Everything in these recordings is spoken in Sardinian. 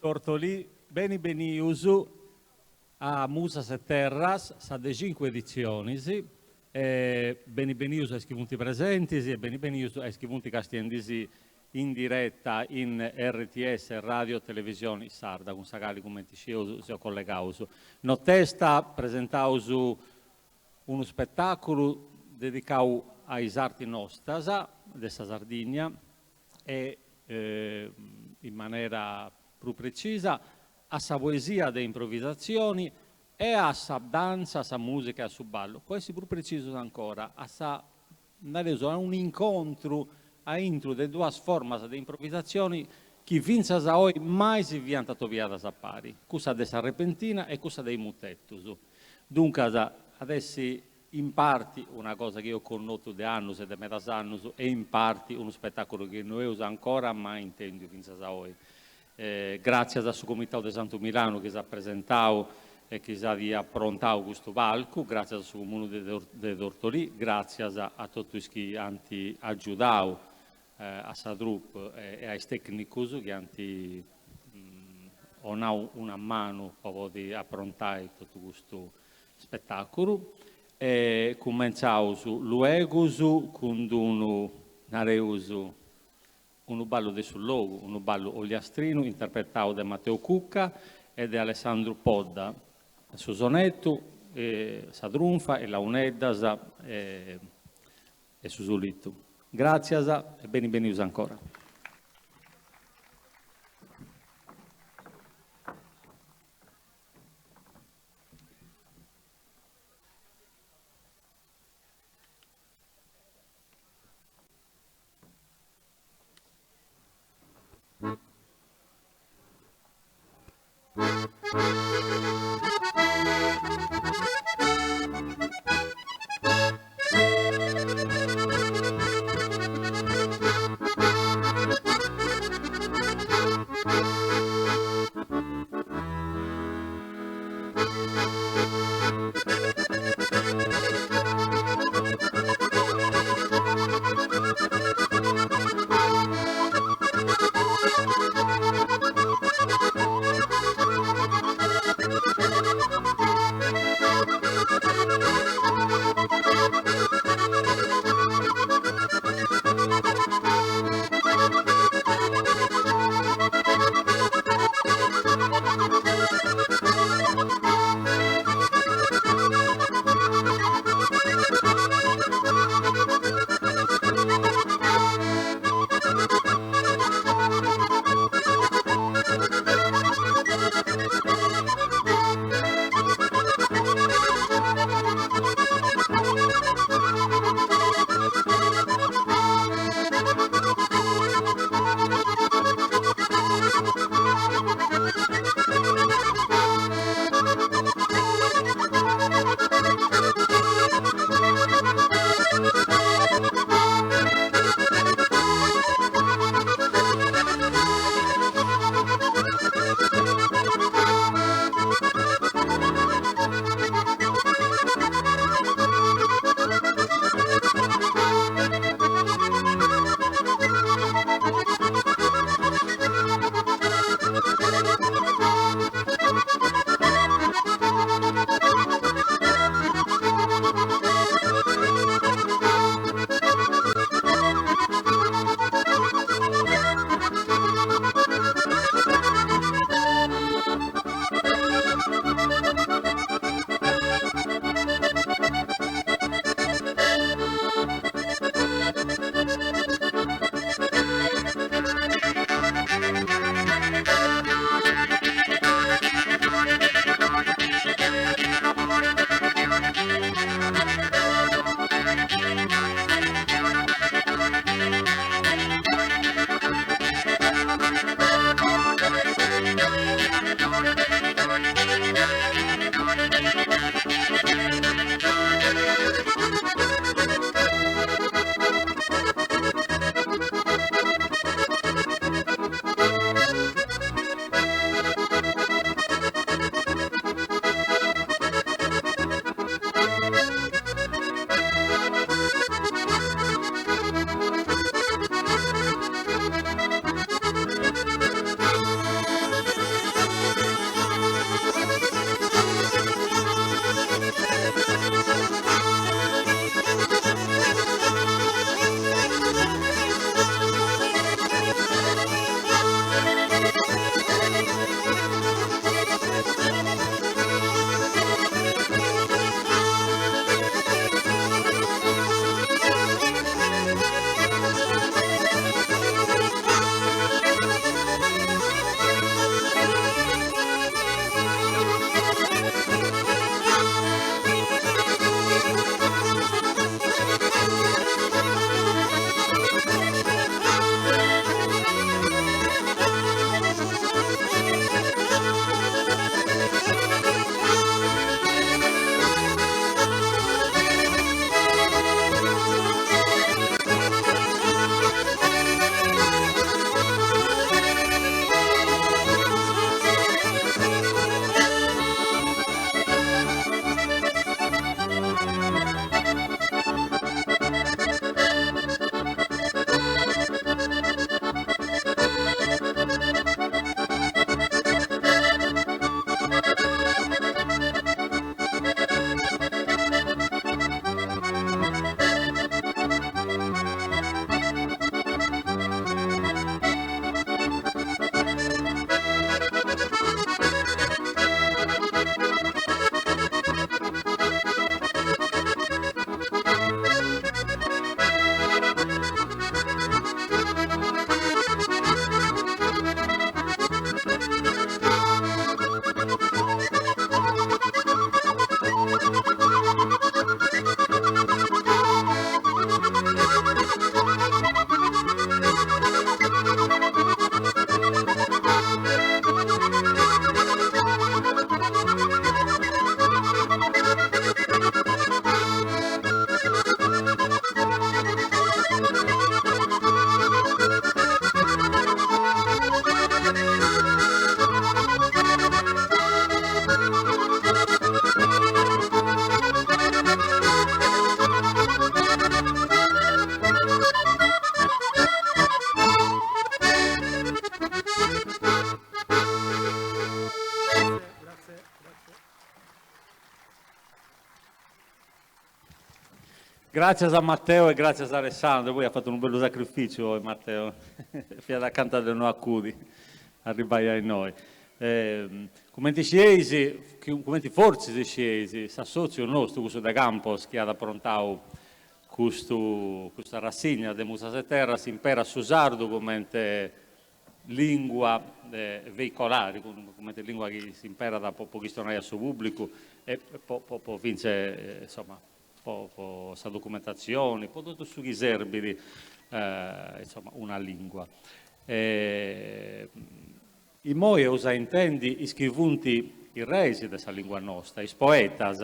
Tortolì, beni benius a Musas e Terras, sa de cincu editzionis, e beni benius a is chi funt presentis e beni benius a is chi funt castiendisì in direta in RTS Radio Televisioni Sarda, cun sa cali, cumenti scieus, seus collegaus. Notesta presentaus unu spetàculu dedicau a is artis nostras de sa Sardigna e, in manera prus precisa, a sa poesia de improvisatzioni e a sa dantza, a sa mùsica e a su ballu. Po essi prus precisus ancora, a sa, nareus, a un'incontru a intru de duas formas de improvisatzioni chi fintzas a oi mai si fiant atobiadas a pari, cussa de sa repentina e cussa de is mutetus. Duncas, at essi in parti una cosa chi eus connotu de annus e de medas annus e in parti unu spetàculu chi no eus ancora mai intèndiu fintzas a oi. Gràtzias a su Comitau de Santu Milanu chi s'at presentau e chi s'at aprontau custu palcu, gràtzias a su Comunu de Tortolì, gràtzias a totu is chi ant agiudau a sa troupe e a is tècnicus chi ant 'onau una manu po podi aprontai totu custu spetàculu. E cumentzaus luegus cun d'unu, nareus, unu ballu de su logu, unu ballu ogliastrinu interpretau de Matteo Cucca e de Alessandru Podda, su sonetu, sa trunfa, is launeddas e su sulitu. Gràtzias e beni benius ancora. Gràtzias a Matteo e gràtzias a Alessandro, poi at fatu unu bellu sacrificiu oi Matteo, fiat acanta de no acudi a arribbai a innoi. Cumenti scieis, cumenti fortzis scieis, s'assòtziu nostu, cussu de Campos, chi at aprontau custu custa rassigna de Musas e Terras, imperat su sardu comente lìngua veicolari, cumenti lìngua chi s'imperat po chistionai a su pùblicu e po po fintzas insoma po sa documentatzioni, po totu su chi serbit insoma una lìngua. Immoi eus a intendi is chi funt is reis de sa lìngua nosta, is poetas,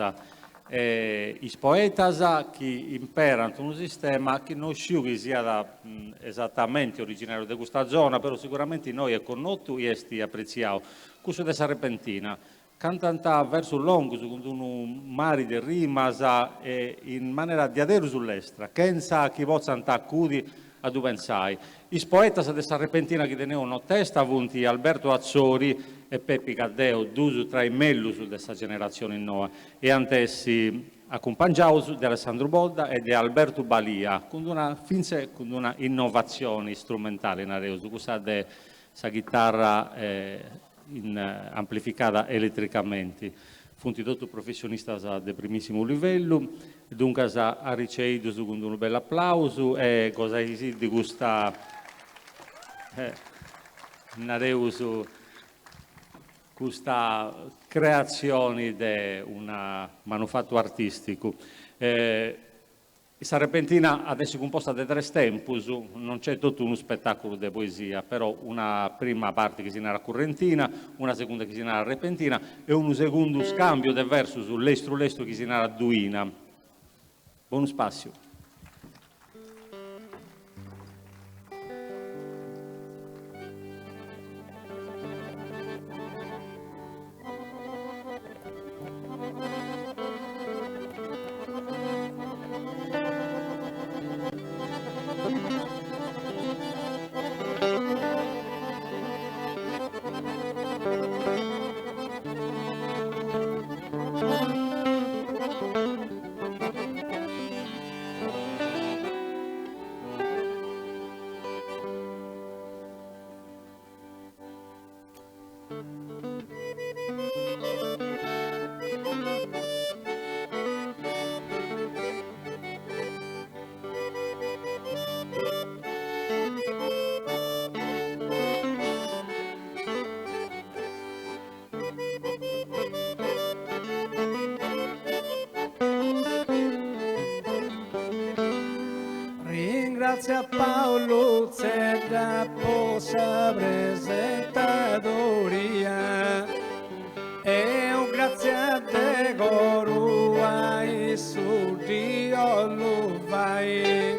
is poetas chi imperant unu sistema chi no sciu chi siat esatamenti originariu de custa zona, però siguramenti innoi est connotu i est apretziau, cussu de sa repentina. Cantant versus longus cun unu mari de rimas e in manera diaderus lestra, chentza chi potzant acudi a ddu pensai. Is poetas de sa repentina chi teneus notesta funt Alberto Atzori e Pepi Caddeo, duus tra is mellus de sa generatzioni noa, e ant essi acumpangiaus de Alessandru Podda e de Albertu Balia, cun una fintzas cun una innovatzioni strumentali, nareus, cussa de sa ghitarra in amplificada eletricamenti. Funt totu professionistas de primissimu livellu, duncas arriceidus cun unu bellu aplausu e gosaisì custa, nareus, custa creatzioni de una manufatu artisticu. Sa repentina at essi cumposta de tres tempus, non nc'est totu unu spetàculu de poesia, però una prima parti chi si narat currentina, una segunda chi si narat repentina e unu segundu scàmbiu de versus lestru lestru chi si narat duina. Bonu spàssiu. Ringrazio a Paolo Zedda po sa presentadoria e un grazie de coru a issu ddi 'ollu fai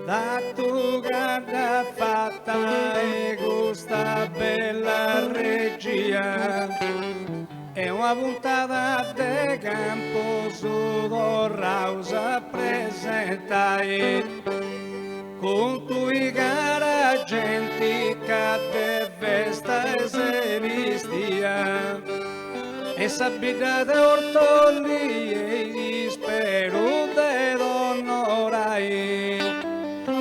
datu ca dd'at fata e custa bella regia E una puntada de Campos torraus a presentai cun tui cara genti ca de festa est bistia e sa bidda de Ortolli e isperu de t'onorai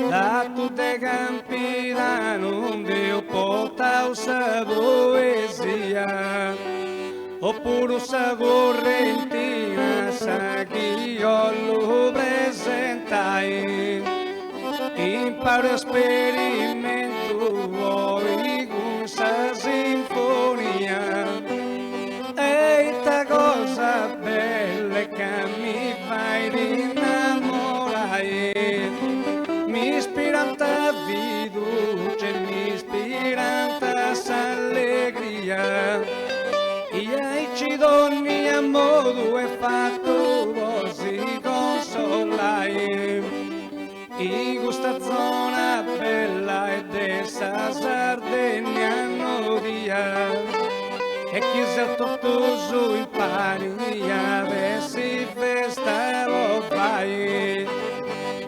datu de Campidanu nd'eus portau sa poesia opuru sa currentina sa chi 'ollu presentai imparu esperimentu oi cun sa sinfonia e ita cosa bella ca mi fait innamorai mi ispirant fiducia e mi ispirant s'allegria i aici dònnia modu est fatu po si consolai in custa zona bella e de sa Sardegna nodia e chi seus totus impari iat essi festa po fai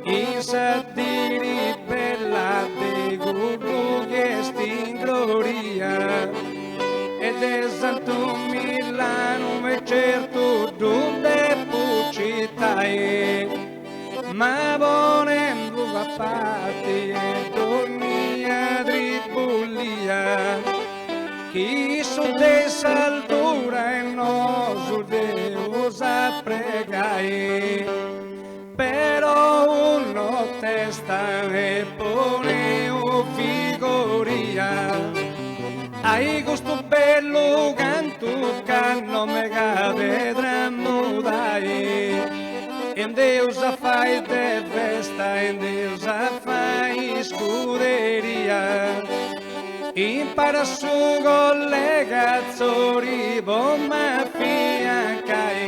in sa diri bella de cuddu chi est in gloria e de Santu Millanu e certu ddu depu citai. Ma ponendu a parti e dognia tribullia chi issu de s'altura e nosu dd'eus a pregai. Però notesta e poneu vigoria ai custu bellu cantu ca no megat de tramudai. E nd'eus a fai de festa e nd'eus a fai iscuderia. Impari a su collega Atzori po m'afiancai.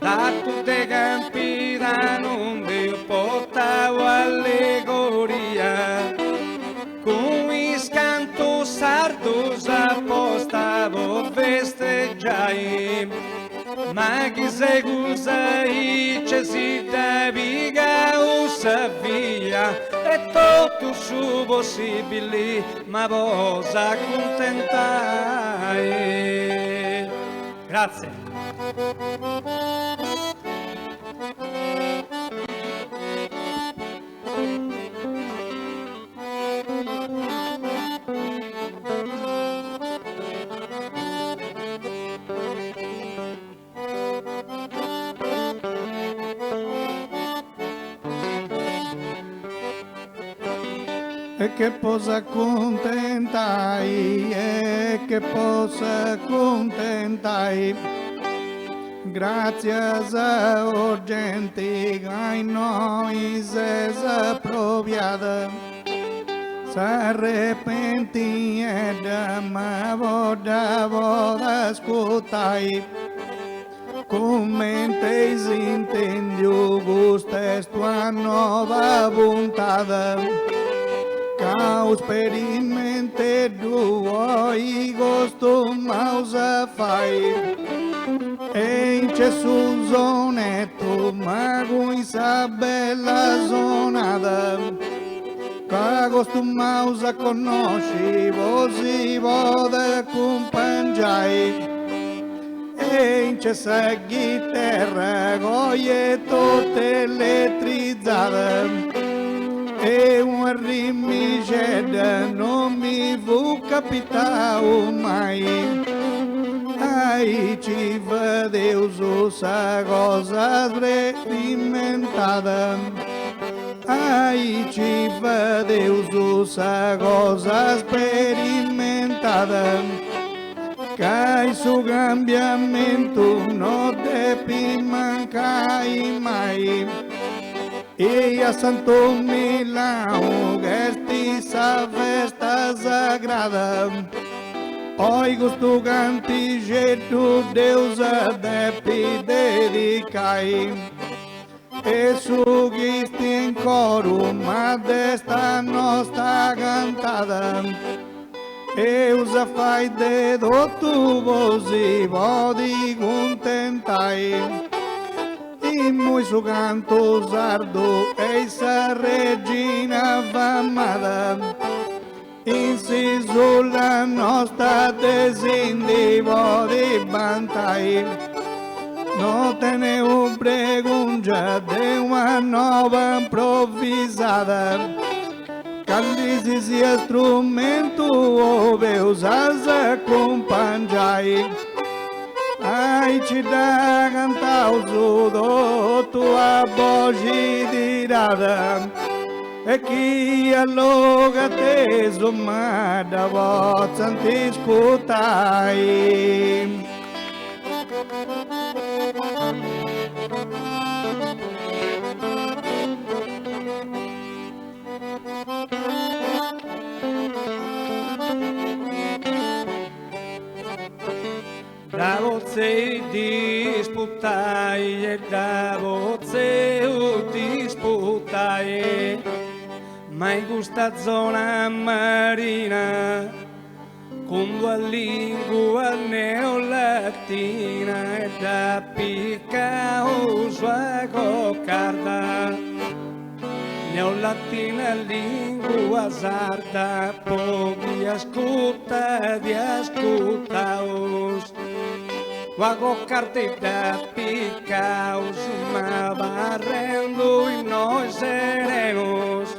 Datu de Campidanu nd'eus portau allegoria. Cun is cantus sardus aposta po festegiai. Ma chi segus aici si dda pigaus sa via e totu su possibili ma po s'acuntentai. Grazie. E che po s'acuntentai, e che po s'acuntentai, gràtzias o genti ca innoi s'est aprobiada, S'arrepentiedda ma po dda podi ascutai Cumenti eis intendiu custa est una noba puntada Ca u sperimenteddu oi costumaus a fai E nc'est su sonetu ma cun sa bella sonada Ca costumaus a connosci po si podi acumpangiai. E nc'est sa ghiterra goi etotu eletrizada e una rimixedda non mi fut capitau mai. Aici fadeus sa cosa sperimentada. Aici fadeus sa cosa sperimentada, ca in su cambiamentu no depit mancai mai. E a Santu Milau ch'est sa festa sagrada, oi custu cantixeddu dd'eus a depi dedicai. E su chi est in coru ma de sa nosta cantada eus a fai de totu po si podi cuntentai. Immoi su cantu sardu est sa regina famada in s'isula nosta de si ndi podi bantai. No teneus bregungia de una noba improvisada, cali si siat strumentu 'obeus a s'acumpangiai. Aici dda cantaus totu a boxi tirada. E chi a logu atesu ma dda potzant iscutai. Dda potzei disputai e dda potzeu disputai, ma in custa zona marina cun d'una lingua neolatina e dda picaus a cocarda. Neolatina lingua sarda po chi ascutat ascutaus. Ua cocardedda picaus ma abarrendu innoi serenus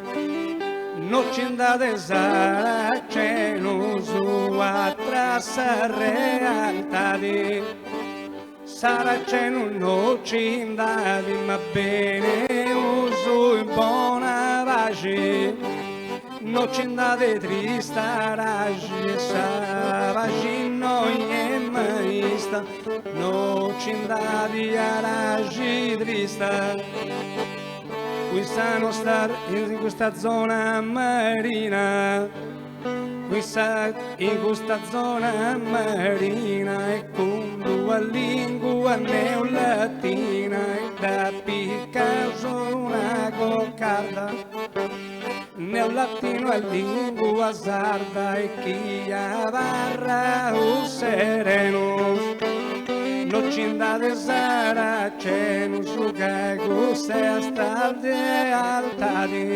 no ci nd'at de saracenus atra sa realtadi Saracenu no ci nd'at ma beneus in bona paxi No ci nd'at de trista araxi e sa paxi innoi est maista No ci nd'at de araxi trista Cun sa nostra in custa zona marina Cun sa in custa zona marina e cun d'una lingua neolatina e dda picaus una cocarda Neolatinu e lingua sarda e chi abarraus serenus no ci nd'at de saracenus ca custa est realtadi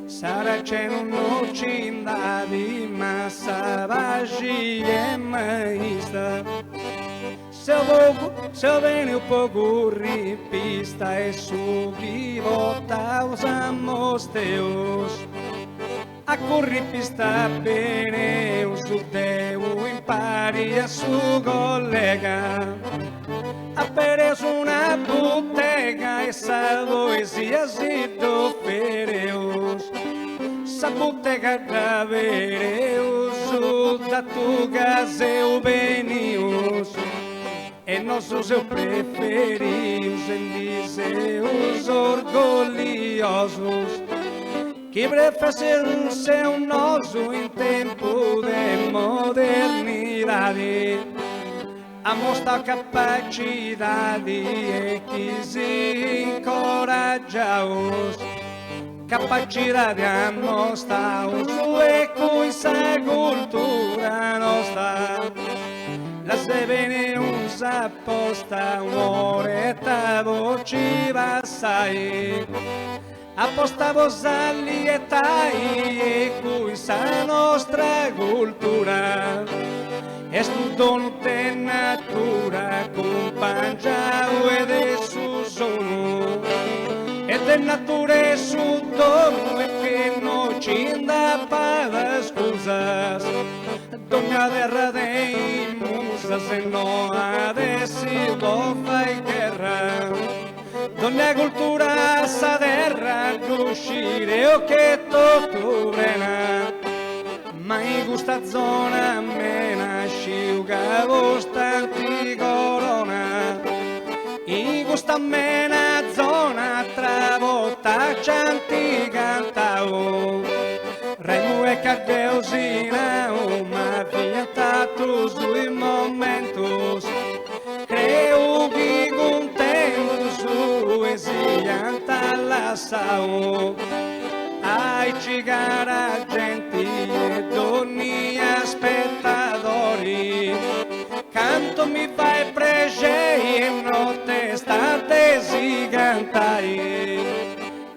Saracenu no ci nd'at ma sa paxi est maista Seu pogu, seu beniu po curri in pista e su chi portaus ammosteus. A curri in pista beneus deu impari a su collega. Apereus una butega e sa poesia si dd'ofereus. Sa butega dd'abereus datu ca seus benius e nosu seus preferius e ndi seus orgolliosus chi preferius seus nosu in tempus de modernidadi. Ammostau capacidadi e chi si incoraggiaus Capacidadi ammostaus e cun sa cultura nosta Lassai beneus aposta un'oreta po ci passai Aposta po s'allietai e cun sa nostra cultura Est unu donu de natura acumpangiau e de su sonu E de natura est su donu e chi no ci nd'apat scusas Dogna terra tenit musas e no at essi po fai gherra Dogna cultura a sa terra ddu scireus ch'est totu prena Ma in custa zona amena sciu ca portant corona In custa amena zona atra borta ci ant cantau Remu e Caddeo si nau ma fiant atrus is momentus Creu chi cuntentus e siant lassau Aici cara genti e dònnia spetadori Cantu mi fait prexei e notesta de si cantai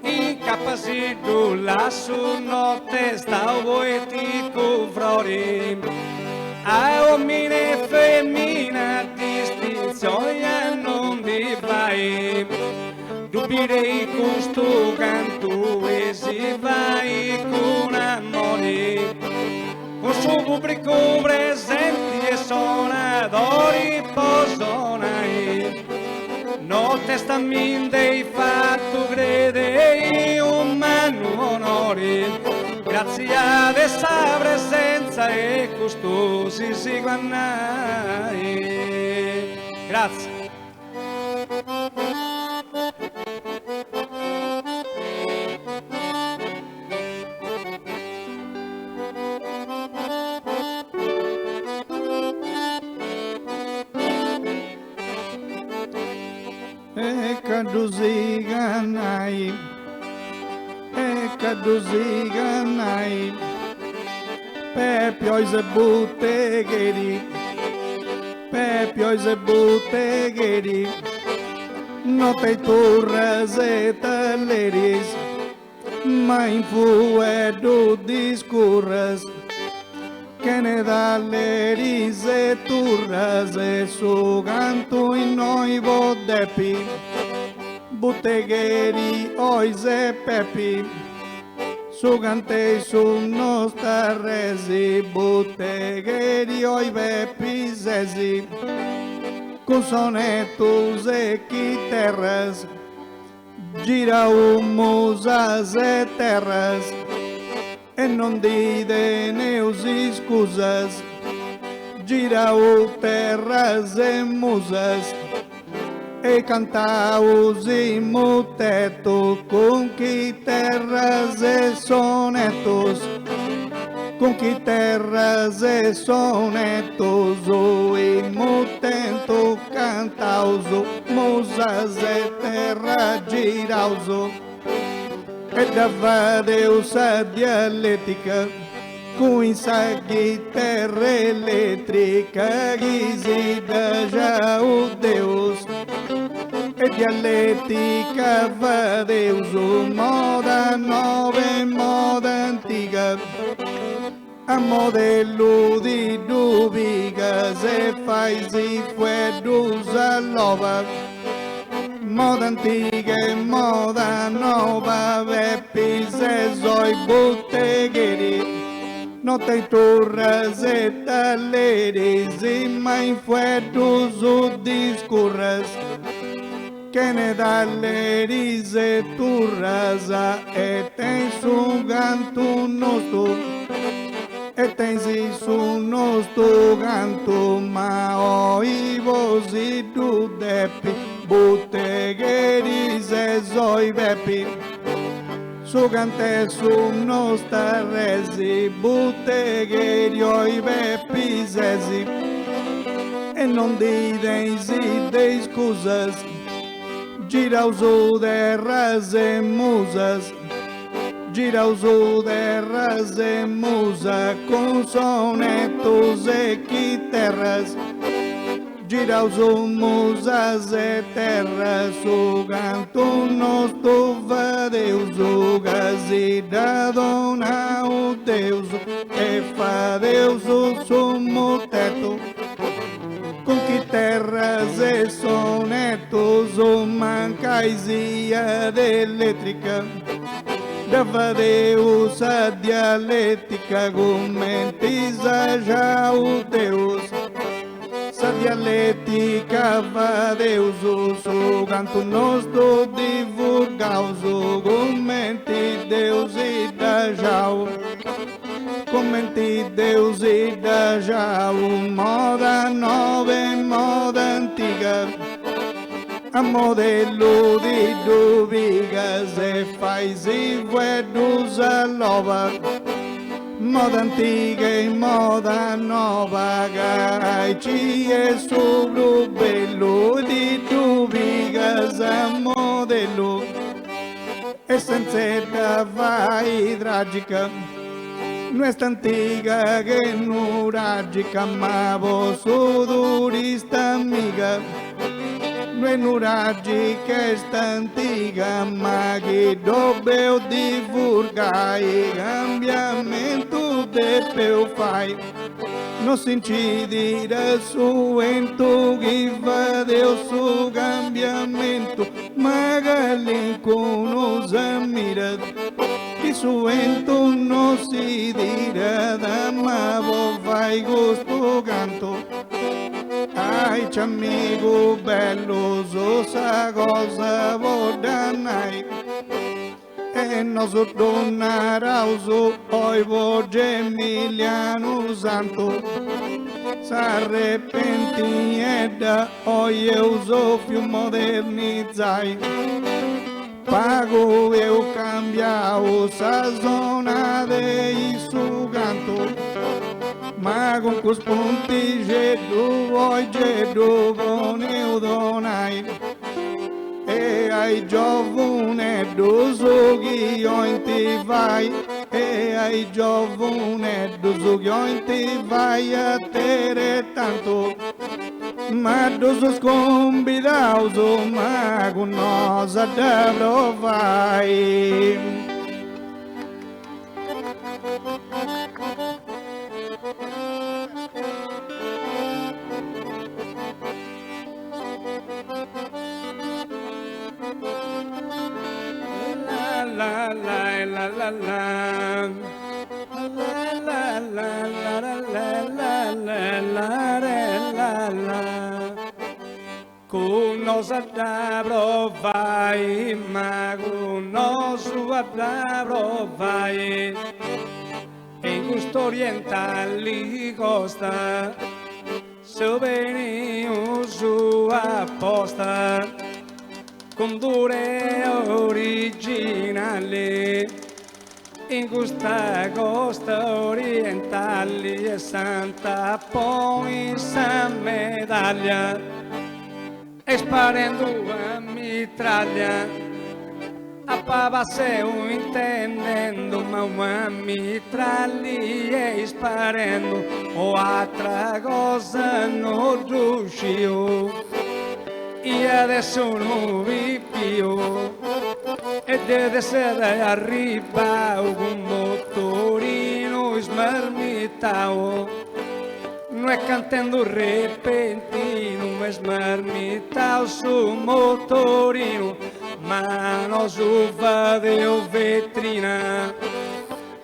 Incapas si ddu lassu notesta o poeticu frori A omini e femina distintzioni a non ndi fai Ddu bireis custu cantu e si fait cun amori Cun su pubbricu presenti e sonadori po sonai Notesta mi nd'eis fatu credei unu mannu onori Gratzias de sa presenza e custu si sigu a nai Gratzias. E ca ddu sigu a nai, e ca ddu sigu a nai, Pepi oi est butegheri, Pepi oi est butegheri, no tenit turras e talleris, ma in fueddu discurres. Chene talleris e turras e su cantu innoi po depi Butegheri oi ses Pepi Su cant'e su nost'arresi Butegheri oi Pepi sesi Cun sonetus e chiterras Girau musas e terras E non ndi teneus iscusas Girau terras e musas E cantaus in mutetu Cun chiterras e sonetus Cun chiterras e sonetus In mutentu cantaus Musas e terra giraus E dda fadeus sa dialetica cun sa chiterra eletrica chi si dd'at giau Deus. E dialetica fadeus moda noba e moda antiga a modellu ti ddu pigas e fais fueddus a loba. Moda antiga e moda noba Pepi ses oi butegheri no tenis turras e talleris ma in fueddus discurras chene talleris e turras e tenis su cantu nostu e tenis su nostu cantu ma oi po si ddu depi butegheri ses oi Pepi su cant'e su nost'arresi butegheri oi Pepi ses e non ndi tenis de iscusas Giraus terras e musas Giraus terras e musa cun sonetus e chiterras Giraus musas e terras su cantu nostu fadeus ca si dd'at donau Deus e fadeus su mutetu Cun chiterras e sonetus mancai siat eletrica dda fadeus sa dialetica cumenti s'at giau Deus sa dialetica fadeus su cantu nostu divulgaus cumenti Deus si dd'at giau. Cumenti Deus si dd'at giau moda noba e moda antiga a modellu ti ddu pigas e fais fueddus a loba moda antiga e moda noba ca aici est su prus bellu ti ddu pigas a modellu E sentz'e dda fai tragica No est antiga che nuragica ma po su turista amiga No est nuragica est antiga ma chi dd'obeus divulgai cambiamentu depeus fai No si nci tirat su 'entu chi fadeus su cambiamentu Ma calincunu s'ammirat chi su 'entu no si tirat ma po fai custu cantu aici amigu bellu sa cosa po dda nai E nosu ddu naraus oi po Gemilianu Santu S'arrepentiniedda oi eus 'ofiu modernizai Pagu eus cambiau sa sonada e su cantu Ma cun custu puntixeddu oi gei ddu poneus donai E a is giovuneddus chi 'oint fai E a is giovuneddus chi 'oint fai ateretantu Ma ddus cumbidaus ma cun nosu a dda provai. la la la la la La la la la la la la la la la Cun nosu a dda provai ma cun nosu a dda provai E in cust'orientali costa Seu benius aposta cun d'una originali in custa costa orientali e s'ant a ponni sa medaglia e sparendu a mitraglia A paba seu intendendu ma una mitrallia isparendu o atra cosa no ddu sciu iat essi unu pipiu e depit essere arribau cun motorinu ismarmitau No est cantendu repentinu ma ismarmitau su motorinu ma nosu fadeus vetrina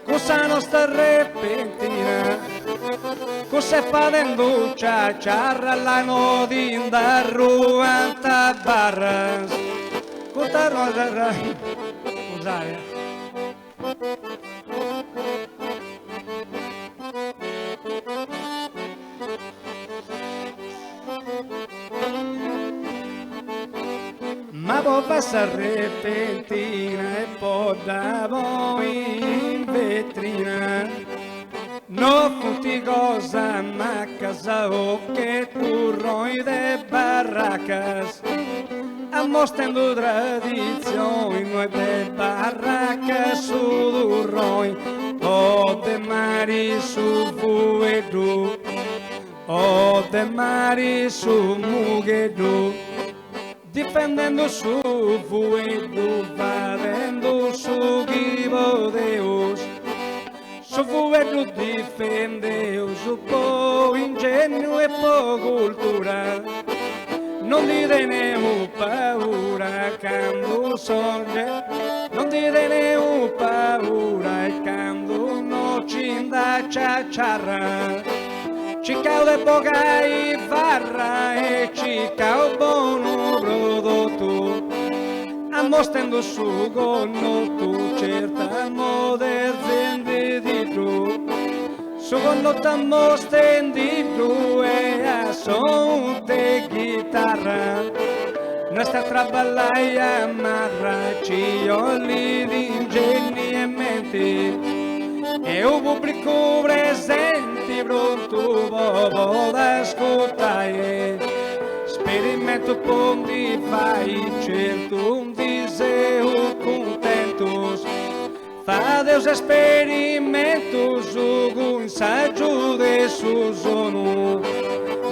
cun sa nosta repentina cussa est fadendu ciaciarra là no ti nd'arruant barras custa scusai Ma po fai sa repentina e po dda ponni in vetrina no funt cosas macas o che turroni de barracas Ammostendu traditzioni no est de barracas su turroni o de mari su fueddu o de mari su mugheddu difendendu su fueddu fadendu su chi podeus su fueddu difendeus po ingegnu e po cultura non ndi teneus paura candu sorge non ndi teneus paura e candu no ci nd'at ciaciarra circaus de bogai farra e circaus bonu prodotu Ammostendu su connotu certa moderzendiddu su connotu ammostendiddu e a sonu de ghitarra no est a traballai a marra ci 'olit ingegnu e menti e u pubblicu presenti prontu po podi ascurtai Sperimentu po ndi fai certu ndi seus cuntentus Fadeus esperimentus cun s'agiudu de su sonu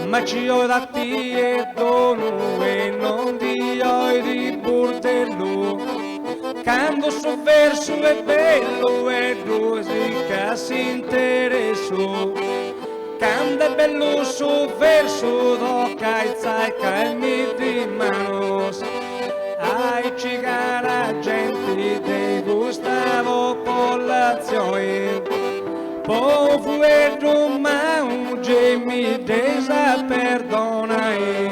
Ma ci 'olit arti e donu e non ndi 'olit burdellu Candu su versu est bellu e ddui circat s'interessu Candu est bellu su versu toca a aitzai calmiddi manus Aici cara genti de custa popolatzioni Po u fueddu mau gei mi dd'eis a perdonai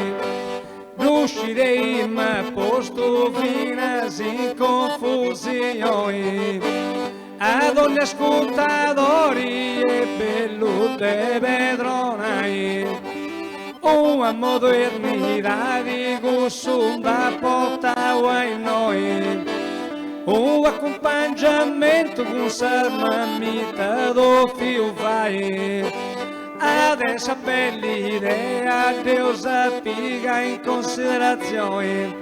Ddu scirei m'at postu finas in confusioni A dogna ascurtadori est bellu de pedronai Una modernidadi cussu nd'at portau a innoi Unu acumpangiamentu cun sa mamita dòfiu fai At essi bella idea dd'eus a pigai in consideratzioni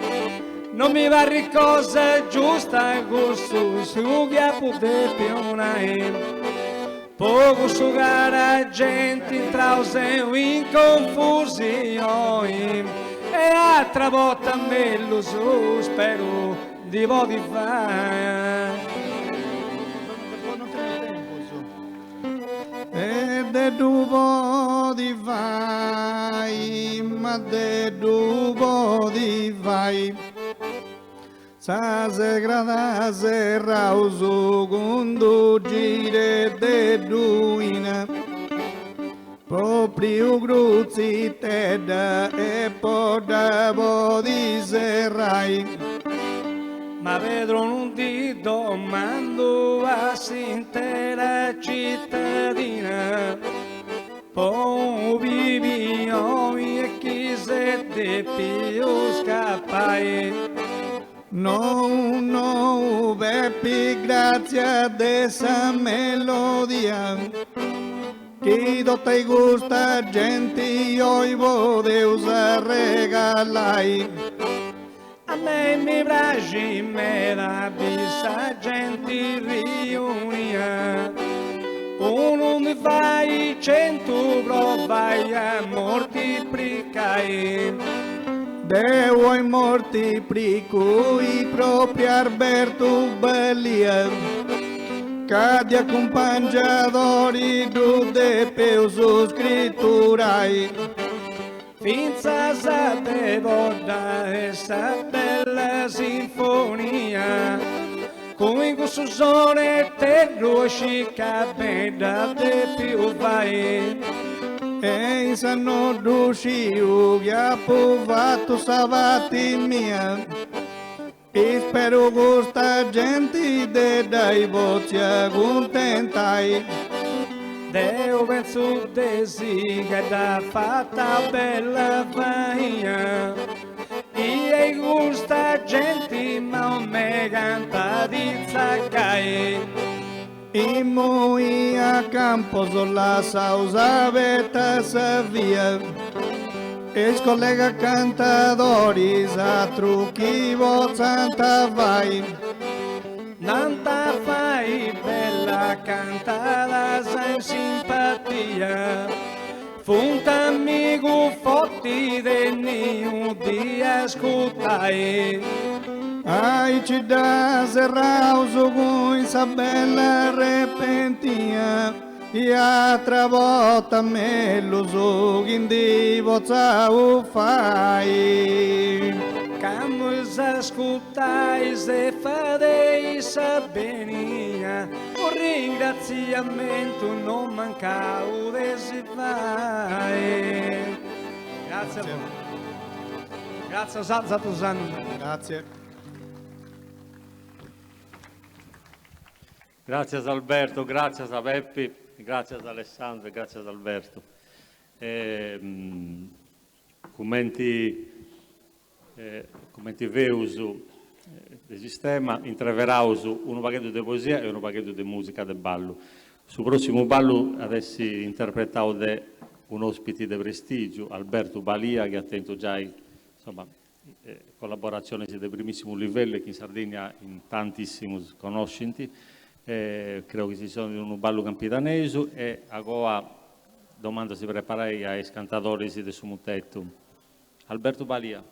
Non mi parrit cosa giusta custu su chi apu depiu nai Po cussu cara genti intrau seu in confusioni E atra borta mellus speru de podi fai. E de ddu podi fai, ma de ddu podi fai. Sa serrada serraus cun d'u giru de duina. Propriu grutzitedda e po dda podi serrai. Ma Pedro non ti domando a s'intera cittadina Po pibioni e chi s'est depiu scappai. Nou nou Pepi grazia de sa melodia chi tota custa genti oi podeus arregalai. A mei mi praxit meda bi sa genti riunia. Unu ndi fait centu provai a mortipricai. Deu oi mortipricu propriu Albertu Balia ca di acumpangiadori ddu depeus scriturai. Fintzas a Devodda e sa bella sinfonia cun cussu soneteddu scica bella depiu fai. E insa no ddu sciu chi apu fatu sa parti mia. Isperu custa genti de ddai potzia cuntentai. Deu pentzu de sì ca dd'at fata bella faina e custa genti ma me canta di tzacai. Immoi a Campos lassaus aberta sa via. Is collega cantadoris atru chi potzant fai. Nd'ant a fai bella cantadas in simpatia. Funt amigu forti tenniu di ascutai. Aici dda serraus cun sa bella repentia i atra borta mellus chi ndi potzaus fai. Candu is ascutais e fadeis sa benia, u ringraziamentu non mancau de si fai. Grazie a voi. Grazie a Zatusan. Grazie. Gràtzias Alberto, gràtzias a Peppi, gràtzias Alessandro e gràtzias Alberto. Cumenti cumenti feus de sistema intreveraus unu pagheddu de poesia e unu pagheddu de musica de ballu. Su prossimu ballu at essi interpretau de un'ospiti de prestigiu, Albertu Balia, chi at tentu giai insoma collaboratzionis de primissimu livellu e chi in Sardigna in tantissimus connoscint. Creo chi si sonit unu ballu campidanesu e agoa domandu a si preparai a is cantadoris de su mutetu. Albertu Balia.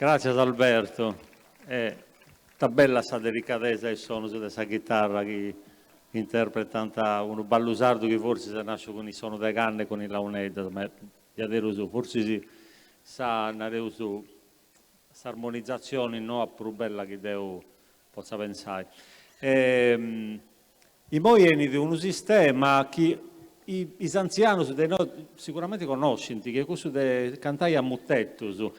Gràtzias Alberto. E ita bella sa delicadesa 'e is sonus de sa ghitarra chi interpretant unu ballu sardu chi forsis est nàsciu cun is sonus de canna e cun is launeddas, ma diaderus forsis sa, nareus, s'armonizatzioni noa prus bella chi deu potza pensai. Immoi 'enit unu sistema chi is antzianus de innoi siguramenti connoscint, chi est cussu de cantai a mutetus.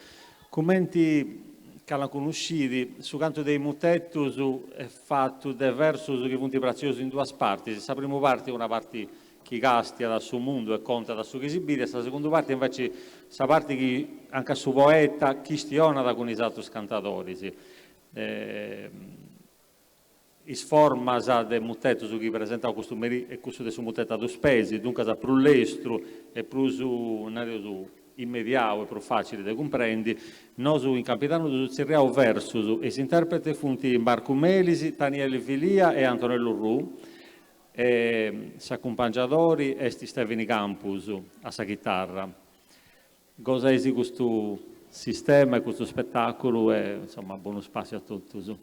Cumenti calincunu scit, su cantu de is mutetus est fatu de versus chi funt pratzius in duas partis, sa primu parti una parti chi castiat a su mundu e contat su chi si biri e sa segundu parti inveci sa parti chi anca su poeta chistionat cun is atrus cantadoris. Is formas de mutetus chi presentaus custu merì est cussu de su mutetu a dus peis, duncas prus lestru e prus, nareus, immediau e prus facili de cumprendi. Nosu in Campidanu ddus tzerriaus versus e is interpretes funt Marcu Melis, Tanieli Filia e Antonellu Orrù e s'acumpangiadori est Stevini Campus a sa chitarra. Goseisi custu sistema e custu spetàculu e insoma bonu spàssiu a totus.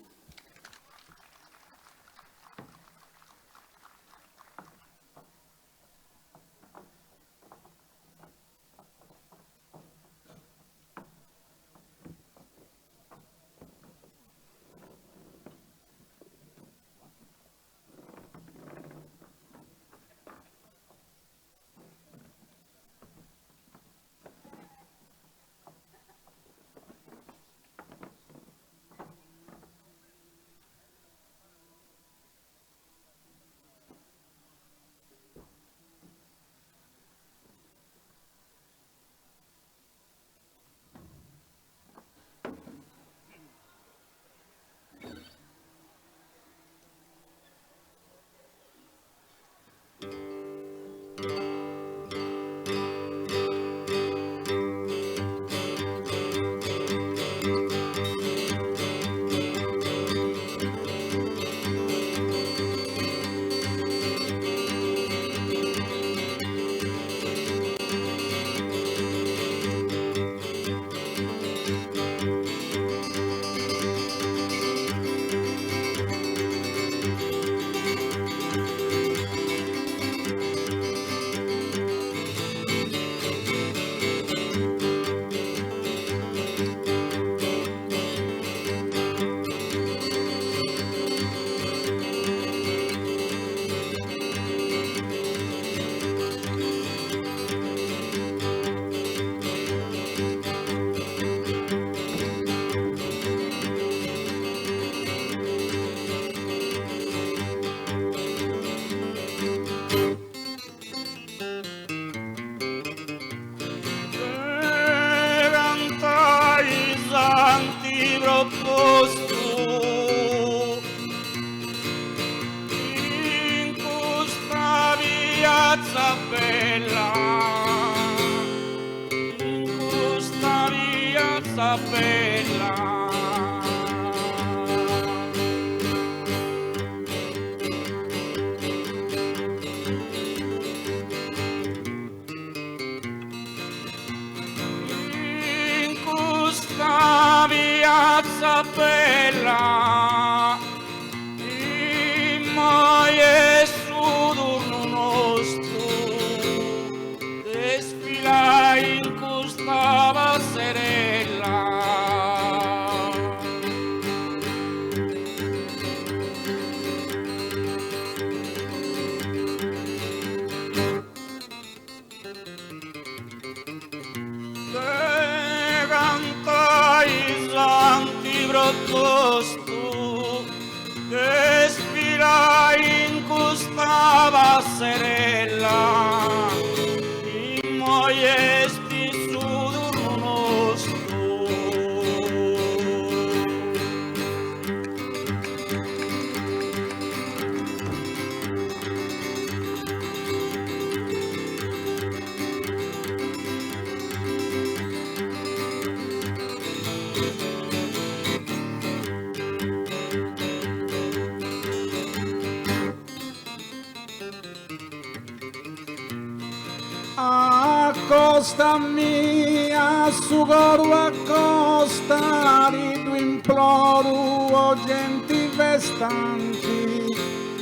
Acosta mi a su coru acosta ti ddu imploru o genti festanti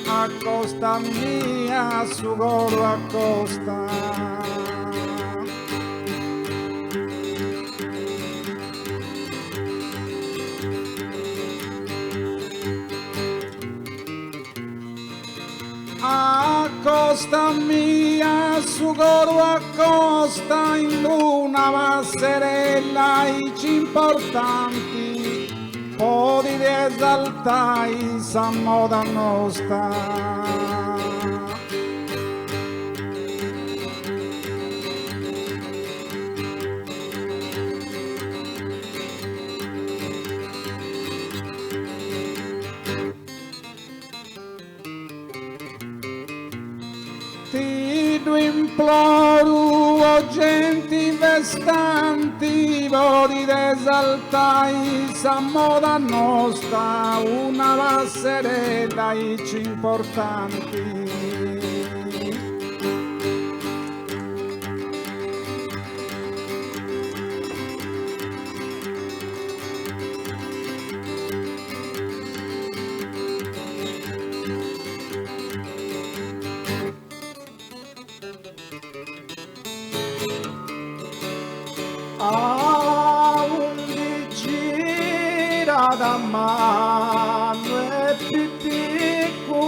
acosta mi a su coru acosta. Acosta mi a su coru acosta in d'una passerella aici importanti podit esaltai sa moda nosta. Ti ddu imploru o genti festanti podit esaltai sa moda nosta una passerella aici importanti. Aundi girat mannu e piticu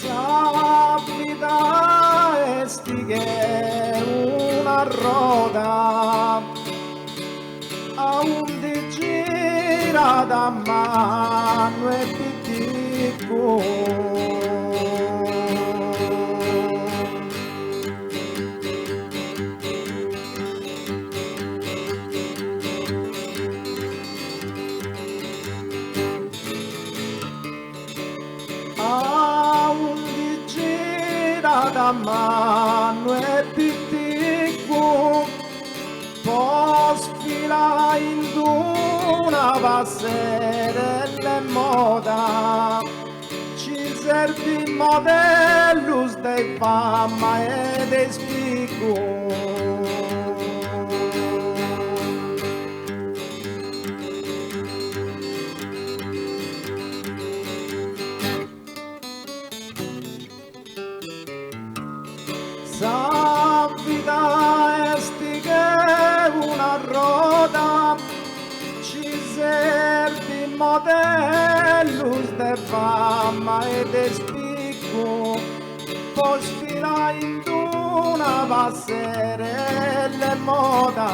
sa vida est che una roda Aundi girat mannu e piticu. Aundi girat mannu e piticu po sfilai in d'una passerella 'e moda ci serbint modellus de fama e de ispicu. Sa vida est che una roda, ci serbint modellus de fama e de ispicu po sfilai in d'una passerella 'e moda.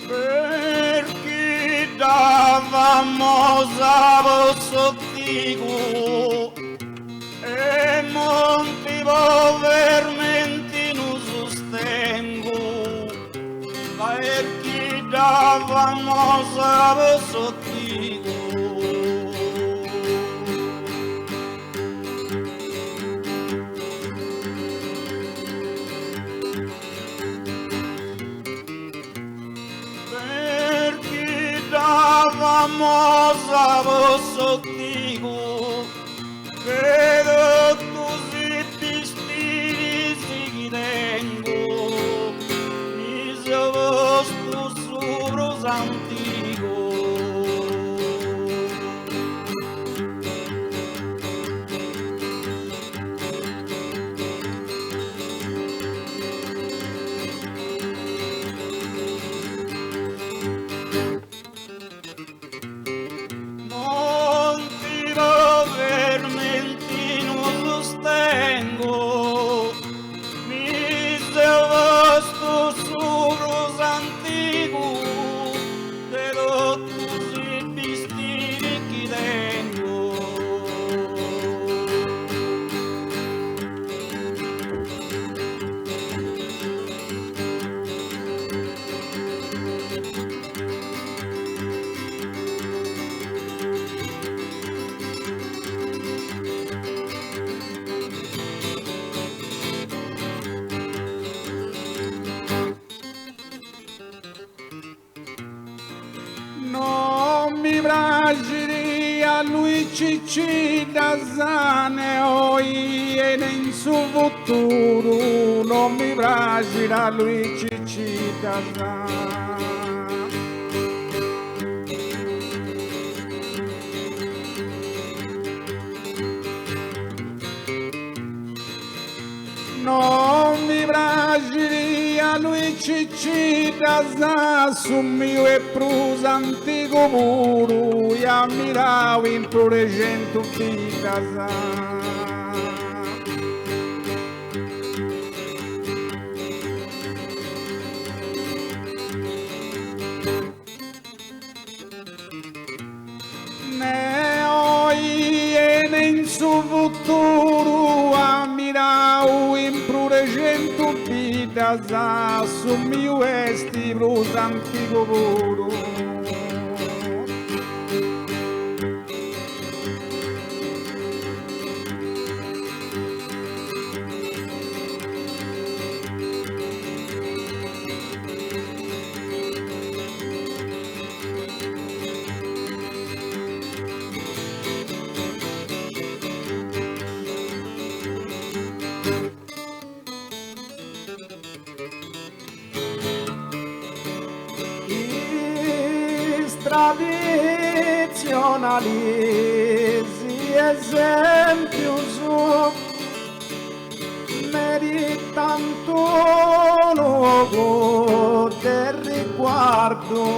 Perché davamos a vossotigu e monti povermentinu sustengu perché davamos a vossotigu Perché davamos a vossotigu che totus is bistiris chi tengu mi seu postu su prus antigu. Cicci Dasane ne oi e ne in su futuru non mi praxit a Luigi Cicci Non mi praxit a Luigi Ciddas su miu est prus antigu puru ia mirau in prus de centu biddas. Ne oi e ne in su futuru ammirau in prus de centu biddas su miu est prus antigu puru. Is traditzionalis esempius Meritant unu ogu de riguardu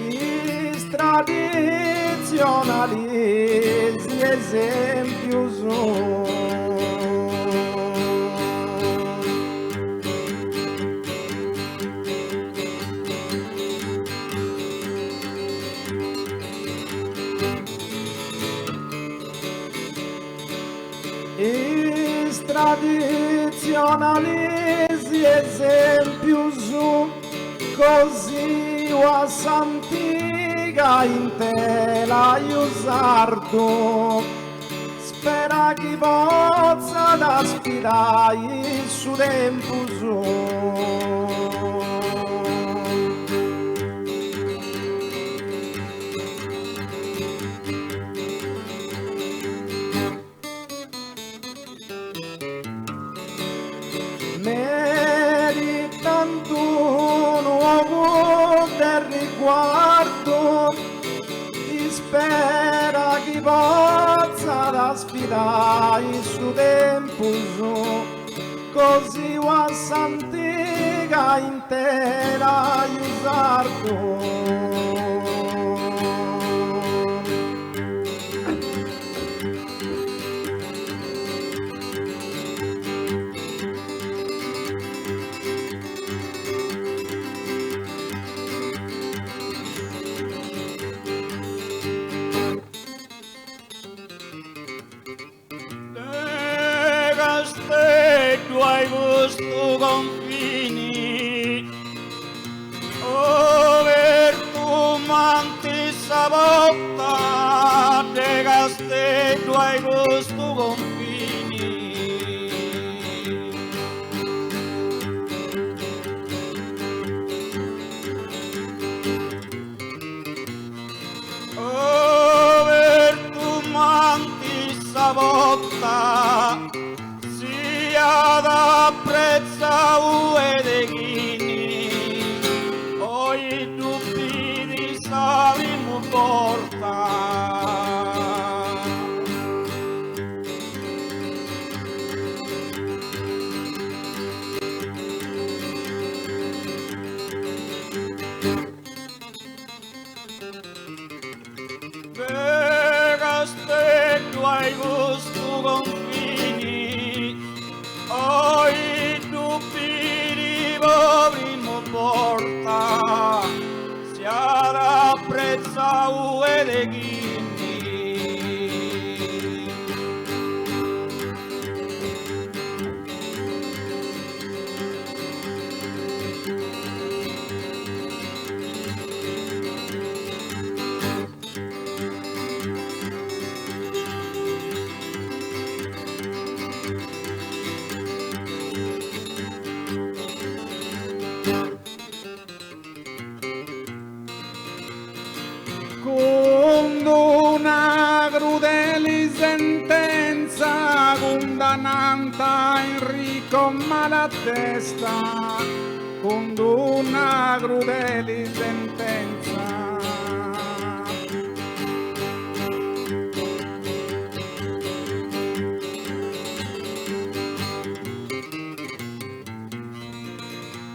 is traditzionalis esempius. Is traditzionalis esempius cosiu a s'antiga in telaiu sardu spera chi potzat sfidai su tempus. Meritant unu ogu de riguardu, ispera chi potzat sfidai su tempus, cosiu a s'antiga in telaiu sardu. De Casteddu ai custu confini Obertu m'ant sa porta De Casteddu ai custu confini Obertu m'ant sa porta Siat apretzau e de chini Oi ddu bit sa primu borta. De Casteddu ai custu confini. sentenza cundannant a Enrico Malatesta cun d'una crudeli sentenza.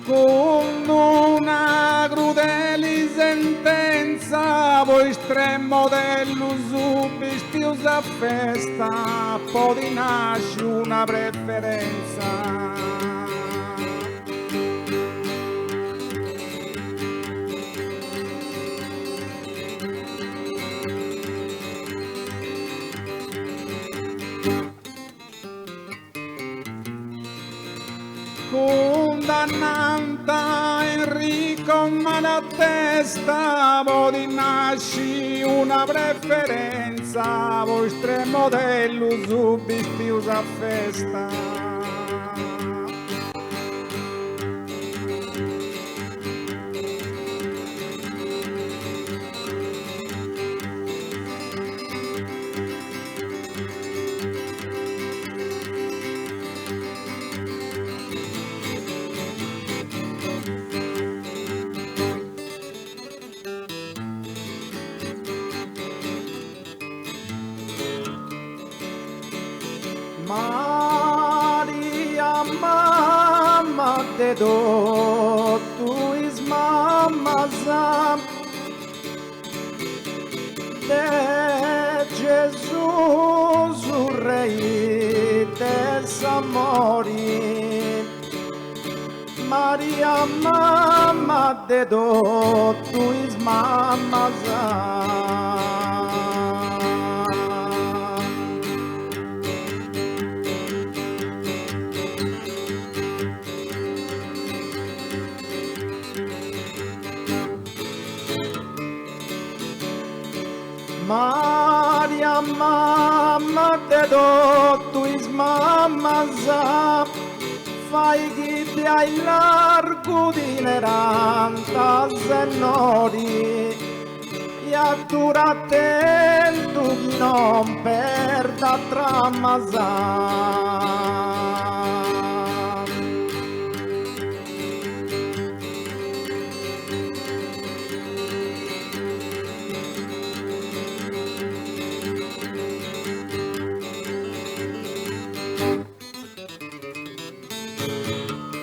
Cun d'una crudeli sentenza po is tres modellus bistius a festa podit nasci una preferenza. Cundannant a Enrico Malatesta podit nasci una preferenza po is tres modellus bistius a festa. Maria mamma de totu is mammas De Gesùs Rei de s'amori, Maria mamma de totu is mammas. Maria mamma de totu is mammas, fai chi de aillargu ti nerant Sennori, i atura atentu chi non perdat tramas.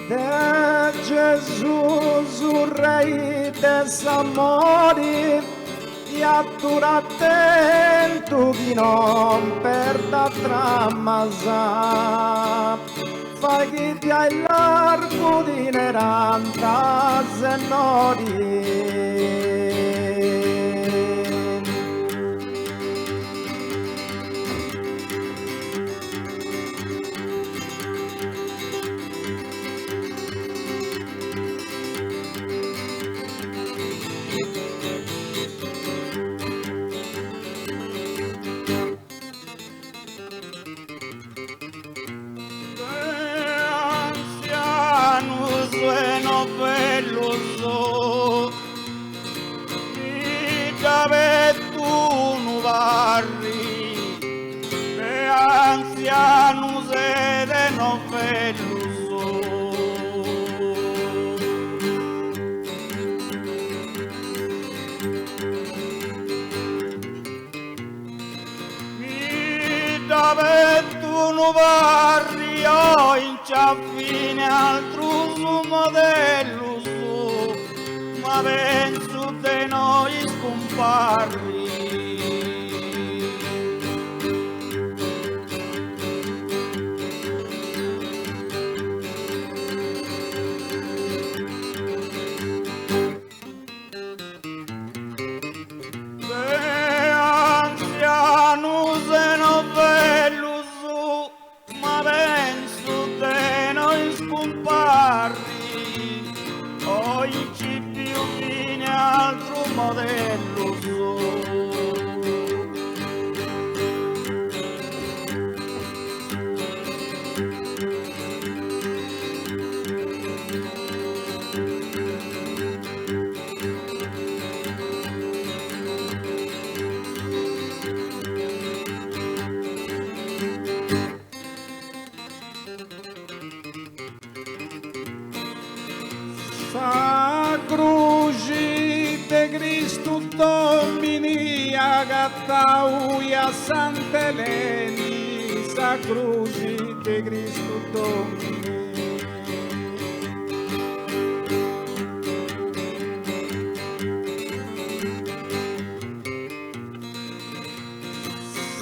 De Gesùs Rei de s'amori, i atura atentu chi non perdat tramas. Fai chi de aillargu ti nerant Sennori. Anzianus e novellus Mi dd'abetu unu parri De anzianus e de novellus Mi dd'abetu unu parri oi nc'at fine atrus modellus ma pentzu de no iscumparri. De antzianus e novellus, ma pentzu de no iscumparri, oi nci biu fine atrus modellus. Agatau iat Sant'Eleni sa cruxi de Cristu Domini.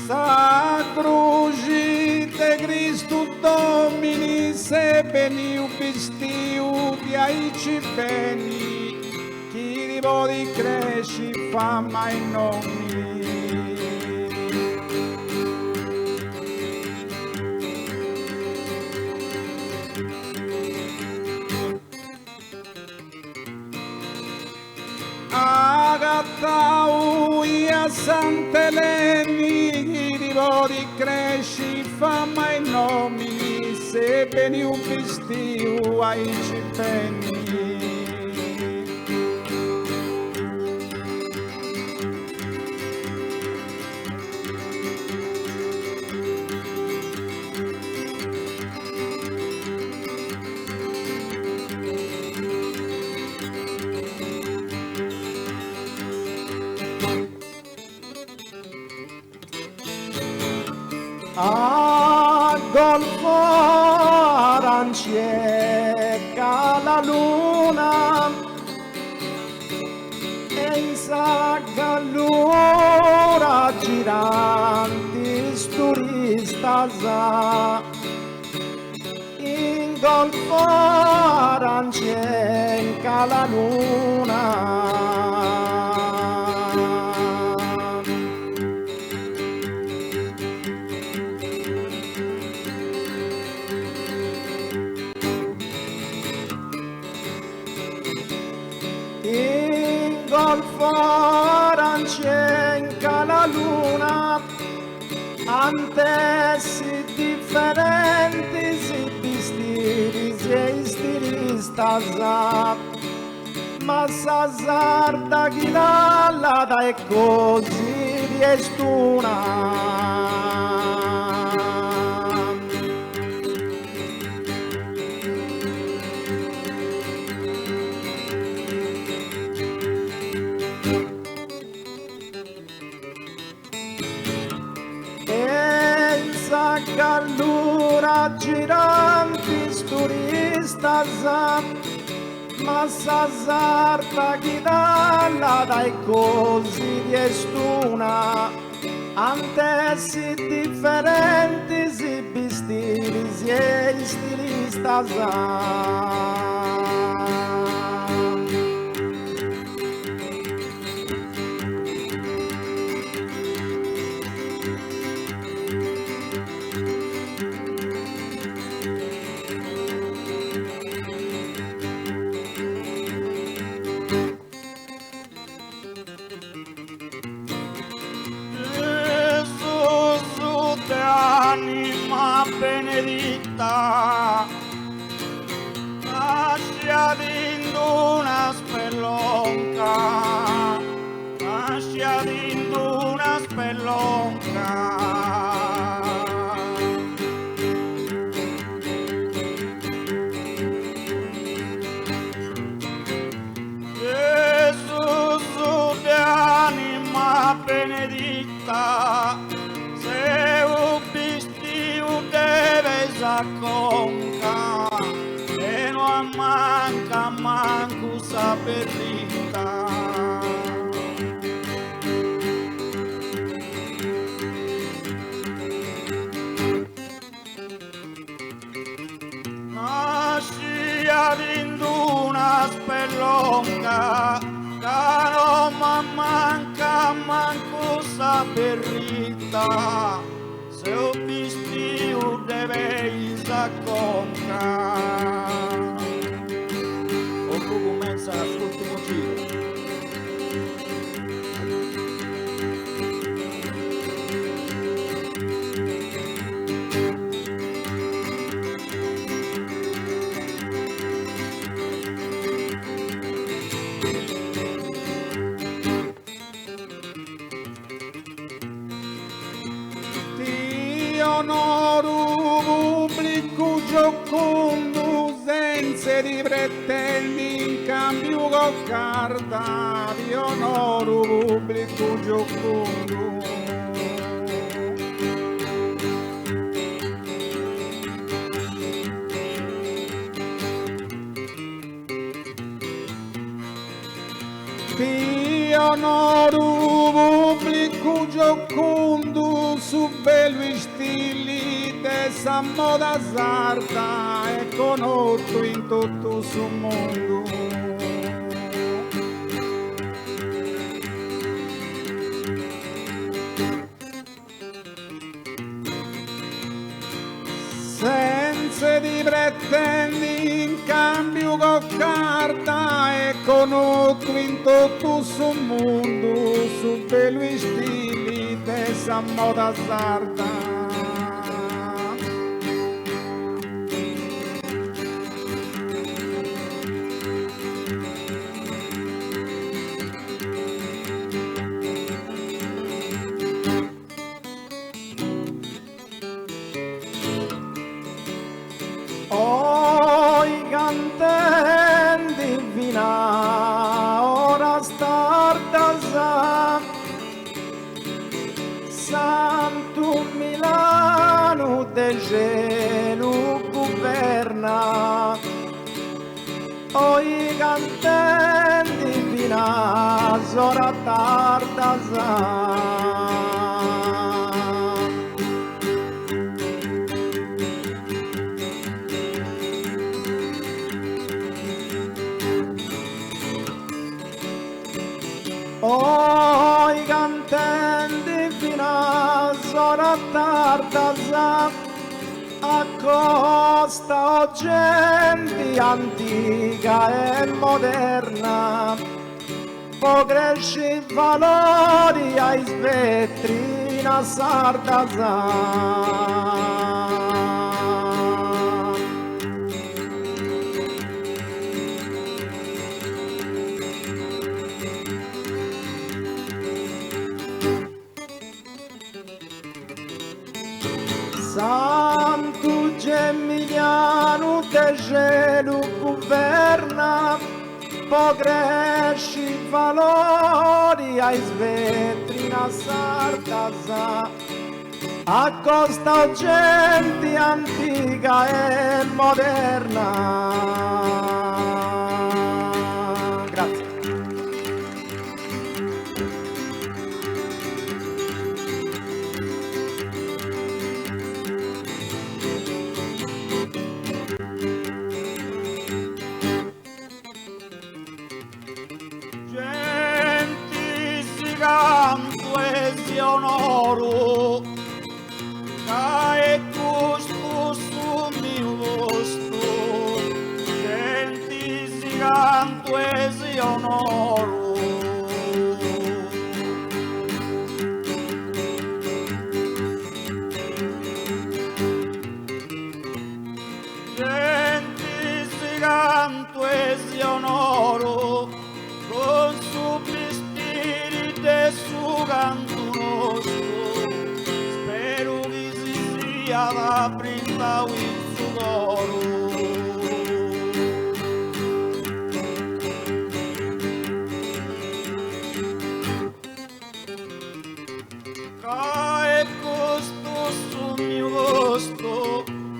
Sa cruxi de Cristu Domini seu beniu bistiu diaici beni chi ti podit cresci fama e nomini. Agatau iat Sant'Eleni chi ti podit cresci fama e nomini seu beniu bistiu aici beni. A Golfo Aranci e cala luna e in sa Gallura girant is turistas In Golfo Aranci e in Cala Luna. In Golfo Aranci e in Cala Luna ant essi diferentis is bistiris e is stilistas, ma sa sarda chi tallat e cosit est una. E in sa Gallura girant is turistas, ma sa sarda chi tallat e cosit est una. Ant essi diferentis is bistiris e is stilistas. Gesùs de anima beneditta Nasciat in d'una spelonca Nasciat in d'una spelonca Gesùs de anima beneditta Seu bistiu de peis a conca E no ammancat mancu sa berrita. Nasciat in d'una spelonca Ca no m'ammancat mancu sa berrita Seu bistiu de peis a conca. Ocu cumentzat s'ùrtimu giru. Ti onoru pubblicu giocundu senza di pretendi in cambiu. cambiu coccarda ti onoru pubblicu giocundu. Ti onoru pubblicu giocundu su bellu istili de sa moda sarda est connotu in totu su mundu. Senza di pretendi in cambiu coccarda est connotu in totu su mundu su bellu istili de sa moda sarda. Oi cantendi fin'a oras tardas Santu Milanu de celu guverna Oi cantendi finas oras tardas. Oi cantendi finas oras tardas. Acosta o genti antiga e moderna po cresci valori a is vetrinas sardas. Santu Geminianu de celu guverna po cresci valori a is vetrinas sardas Acosta o genti antiga e moderna. Grazie. Genti si cantu e si onoru ca est custu su miu postu Genti si cantu e si onoru. Genti si cantu e si onoru cun su bistiri de su cantu nostu speru chi si siat brintau in su coru. Ca est custu su miu postu,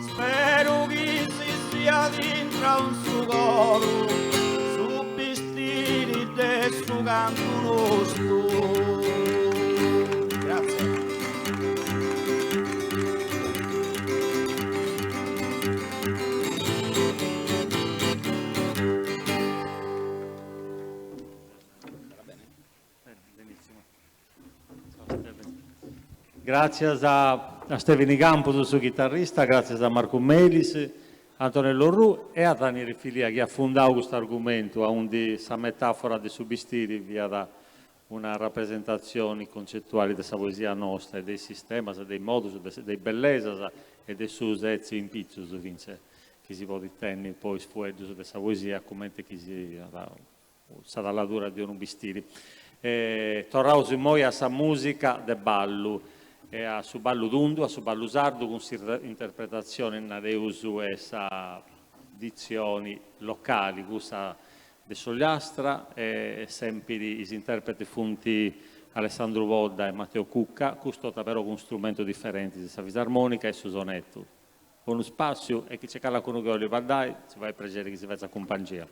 speru chi si siat intrau in su coru su bistiri de su cantu nostu. Grazie. Gràtzias a Stevini Campus, su chitarrista, gràtzias a Marcu Melis, Antonello Orrù e a Danieli Filia chi at fundau custu argumentu aundi sa metàfora de su bistiri fiat una rapresentatzioni concetuali de sa poesia nosta e de is sistemas, de is modus, de is bellesas e de su setzi in pitzus fintzas chi si podit tenni po is fueddus de sa poesia cumenti chi siat sa talladura de unu bistiri. Torraus immoi a sa mùsica de ballu e a su ballu tundu, a su ballu sardu cun s'interpretatzioni, nareus, e sa ditzioni locali, cussa. de s'Ogliastra e sèmpiri is interpretis funt Alessandru Podda e Matteo Cucca, cust'orta però cun strumentus diferentis, sa fisarmonica e su sonetu. Bonu spàssiu e chi c'est calincunu chi 'olit baddai, si fait prexeri chi si fetzat cumpangia.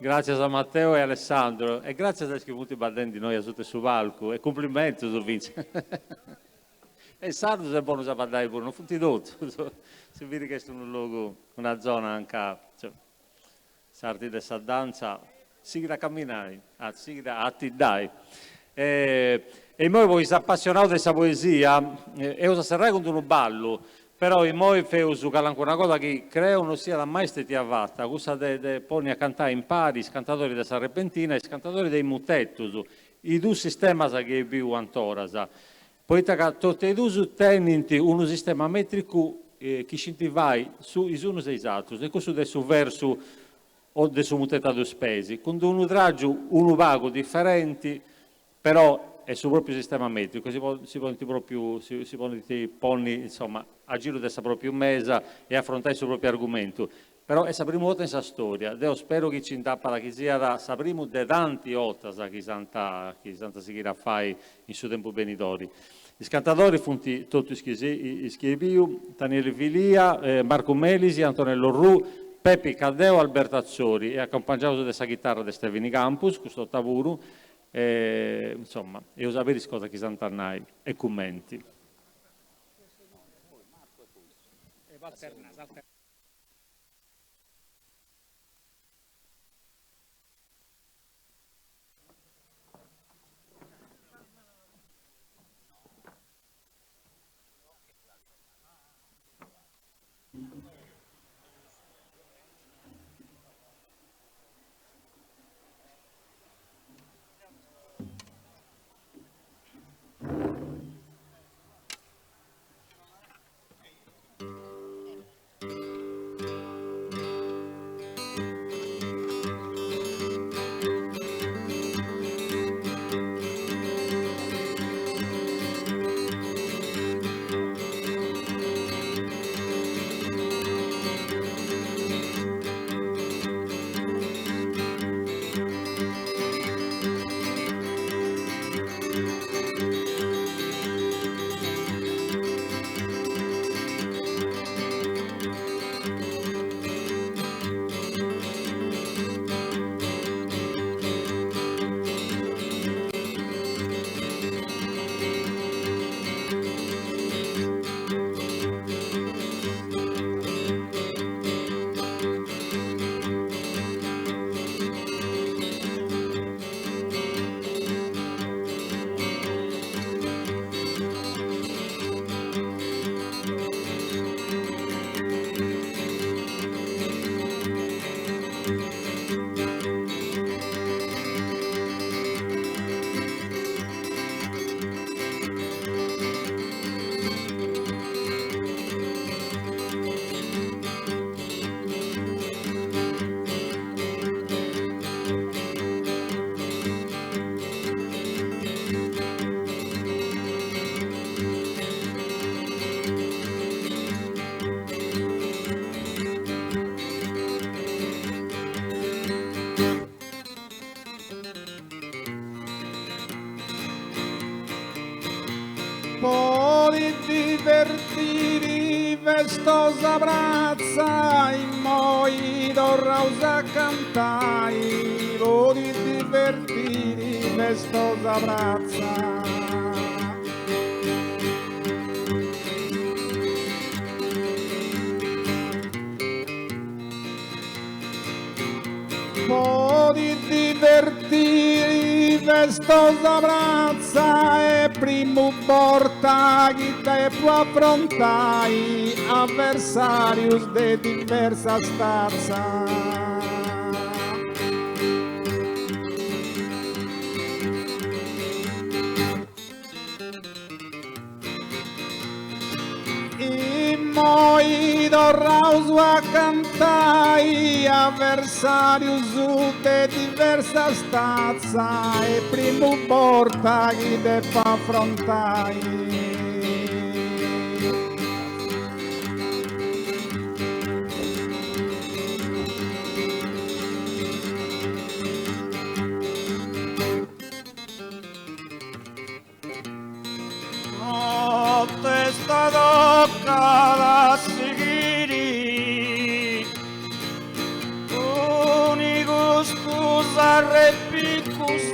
Gràtzias a Matteo e Alessandro e gràtzias a is chi funt baddendi innoi asuta 'e su palcu e cumplimentus fintzas. E is sardus est bonus a baddai puru, non funt totus, si biri ca est unu logu, una zona anca s'arti de sa dantza sighit a camminai, anzi sighit a atiddai. E immoi po is apassionaus de sa poesia eus a serrai cun d'unu ballu, però immoi feus calancuna cosa chi creu no siat mai stetia fata, cussa de ponni a cantai impari is cantadoris de sa repentina e is cantadoris de is mutetus, is dus sistemas chi eis biu antoras, poita ca totu e dus tenint unu sistema metricu chi scint fai is unus e is atrus, e cussu de su versu o de su mutetu a dus peis, cun d'unu tràgiu unu pagu diferenti, però est su pròpriu sistema mètricu, si si podint pròpriu si podint ponni insoma a giru de sa pròpriu mesa e afrontai su pròpriu argumentu, però est sa primu 'orta in sa storia, deu speru chi ci nd'apat chi siat sa primu de tanti 'ortas chi s'ant chi s'ant a sighiri a fai in su tempus benidori. Is cantadoris funt totu is chi is chi eis biu, Tanieli Filia, Marcu Melisi, Antonello Orrù, Pepi Caddeo, Alberto Atzori e acumpangiaus de sa chitarra de Stevini Campus, custa 'orta puru, e insoma eus a biri is cosas chi s'ant a nai e cumenti. Po ti divertiri festosa pratza immoi torraus a cantai po ti divertiri festosa pratza. Po ti divertiri festosa pratza e primu borta chi depu afrontai aversarius de diversa statza. Immoi torraus a cantai aversarius de diversa statza e primu borta chi depu afrontai. Notesta tocat a sighiri cun custu arrepicus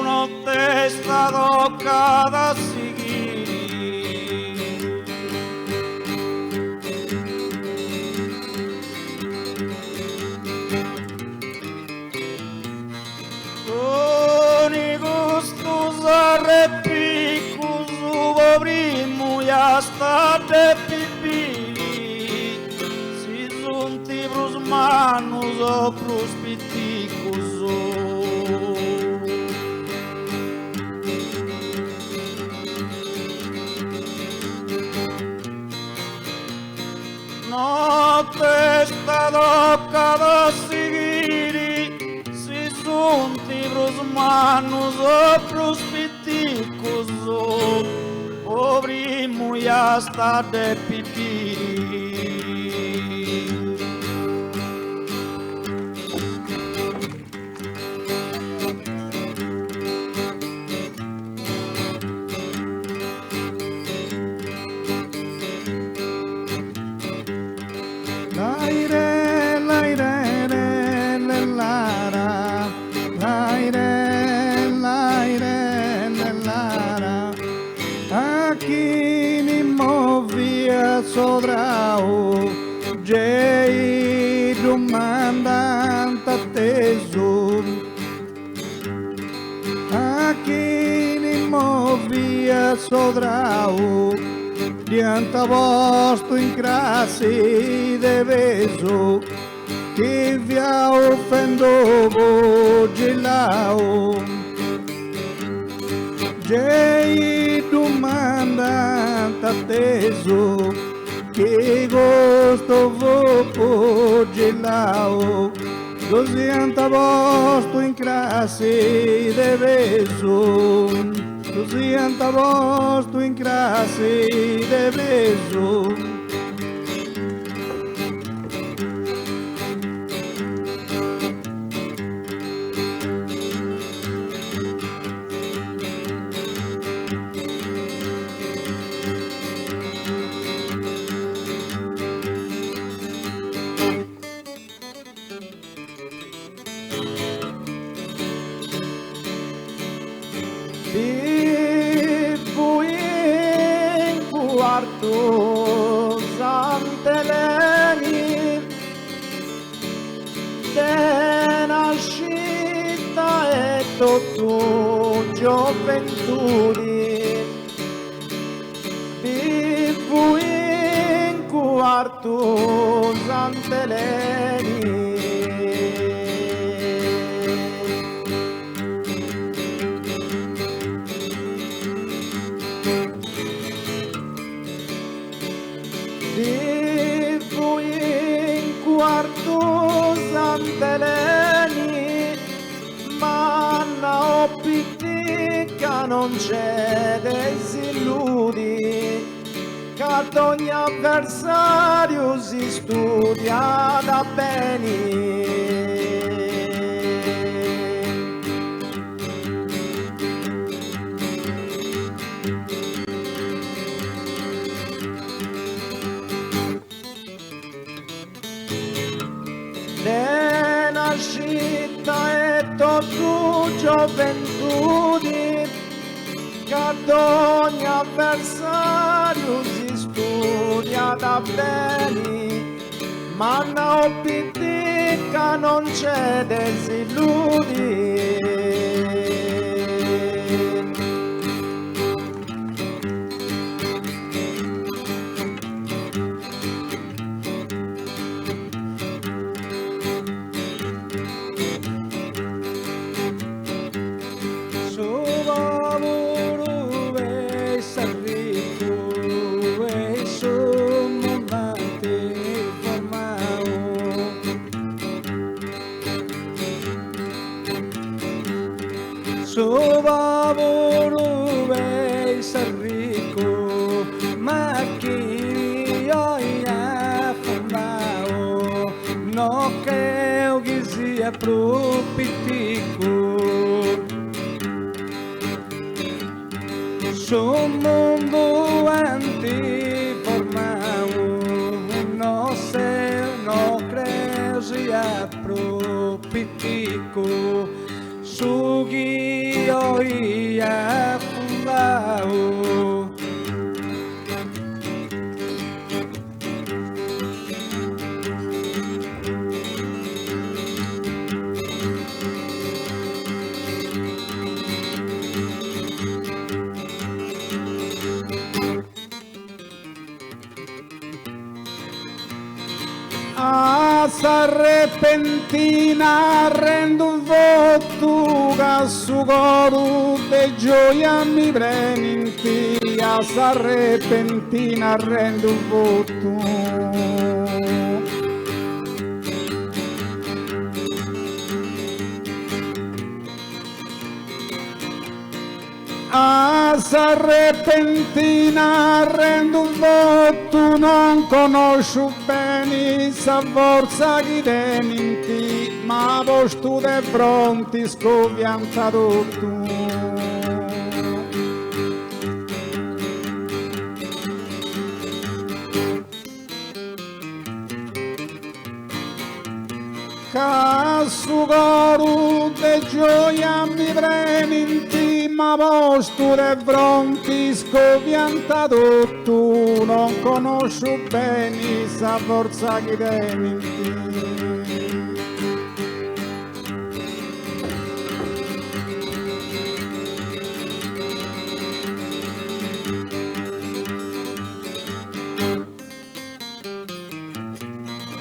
Notesta tocat a sighiri. Cun custus arrepicus po primu iast a depi biri si sunt prus mannus o prus piticus. Notesta tocat a sighiri si sunt prus mannus o prus piticus, po primu iast a depi biri. A chini moviat sodrau Gei ddu mandant atesu A chini moviat sodrau Dd'iant postu in crassi de pesu Chi fiat fendu pugilau Gei ddu mandant atesu Chi custu fut pugilau Ddus iant postu in crassi de pesu Ddus iant postu in crassi de pesu. Bivu in Cuartu Sant'Eleni de nascita e totu gioventudi Bivu in Cuartu Sant'Eleni. Bivu in Cuartu Sant'Eleni, manna o pitica non c'è de s'illudi, ca dogna avversariu si studiat beni. De nascita e totu gioventudi, ca dogna avversariu si studiat beni, manna o pitica non c'è de s'illudi. Su poburu e s'arricu e su mundu ant formau. Su poburu e s'arricu ma chini oi at fundau no creu chi siat prus piticu. Su mundu ant formau no seu no creu siat prus. piticu su chi oi at fundau. A sa repentina arrendu votu ca su coru de gioia mi prenint a sa repentina arrendu votu. A sa repentina arrendu votu non connosciu beni sa fortza chi tenint ma postu de fronti scoviant totu. Ca su coru de gioia mi prenint ma postu de fronti scoviant totu non connosciu beni sa fortza chi tenint.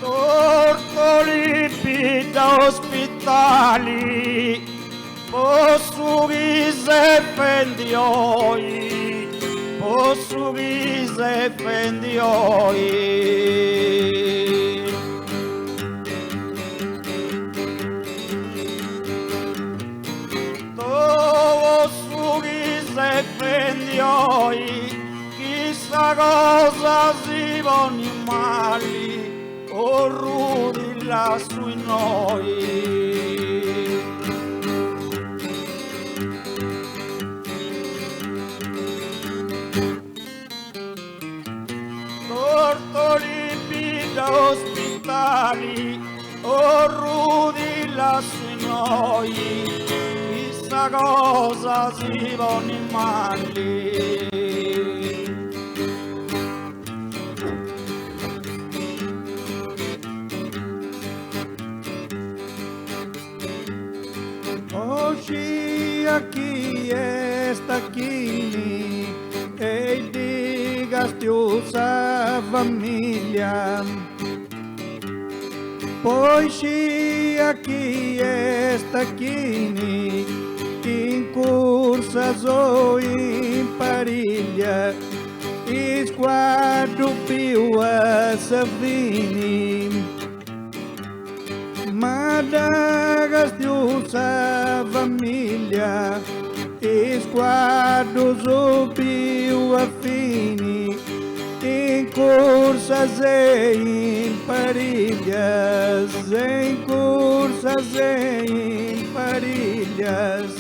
Tortolì bidda ospitali po su chi ses fendi oi, po su chi ses fendi oi. Po su chi ses fendi oi Chissà cosa si ponit mali o Rudi ti lassu innoi. Tortolì bidda ospitali o Rudi ti lassu innoi Chissà cosa si ponit mali. Osci chi est a chini e ddi castiu sa familia. Po isci a chi est a chini in cursas o in pariglia is cuaddus biu a sa fini. Ma dda castiu sa familia is cuaddus biu a fini in cursas e in pariglias in cursas e in pariglias.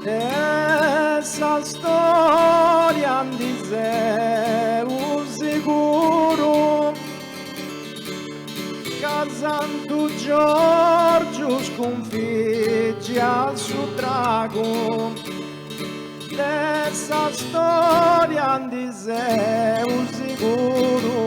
De sa storia ndi seu siguru ca Santu Giorgiu scunfiggiat su dragu De sa storia ndi seu siguru.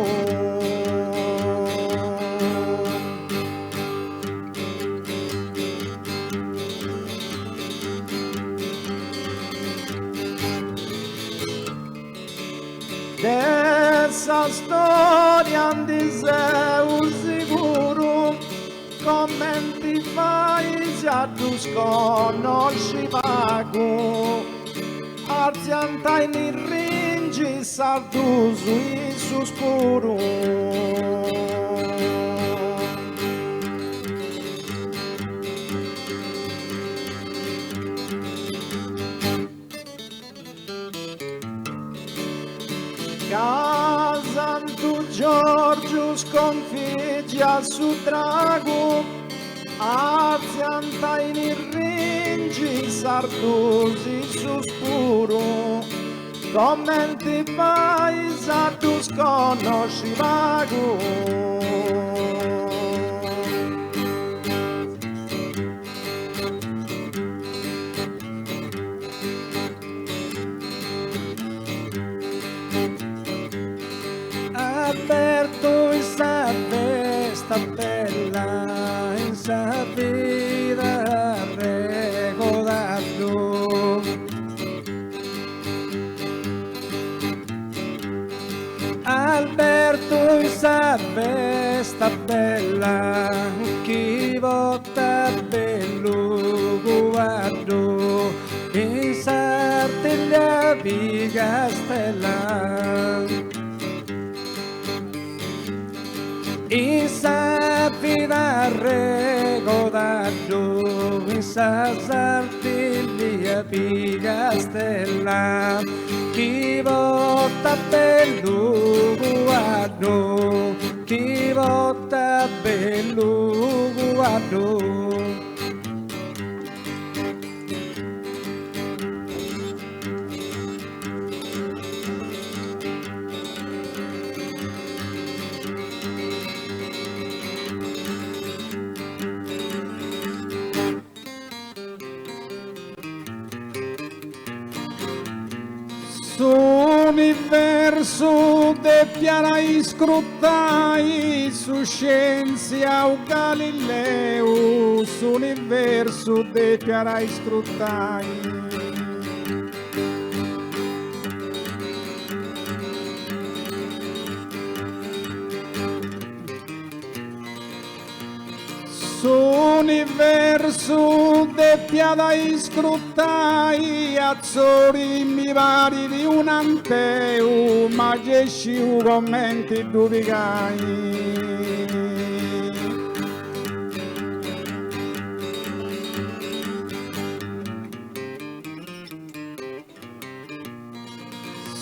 De sa storia ndi seu siguru Comenti fais a ddus connosci pagu Artziant in is ringis sardus issus puru. Ca Santu Giorgiu ddu sconfigiat su dragu, artziant in is ringis sardus issus puru, comenti fais a ddus connosci pagu. Alberto in sa festa bella in sa vida arregodaddu. Alberto in sa festa bella chi portat bellu cuaddu in Sartiglia pigat stella. In sa vida arregodaddu in sa Sartiglia pigat stella chi portat bellu cuaddu chi portat bellu cuaddu. S'universu depiat iscrutai su scientziau Galileu, s'universu depiat iscrutai. S'universu depiat iscrutai, Atzori mi parit un'anteu, ma gei sciu comenti ddu pigai.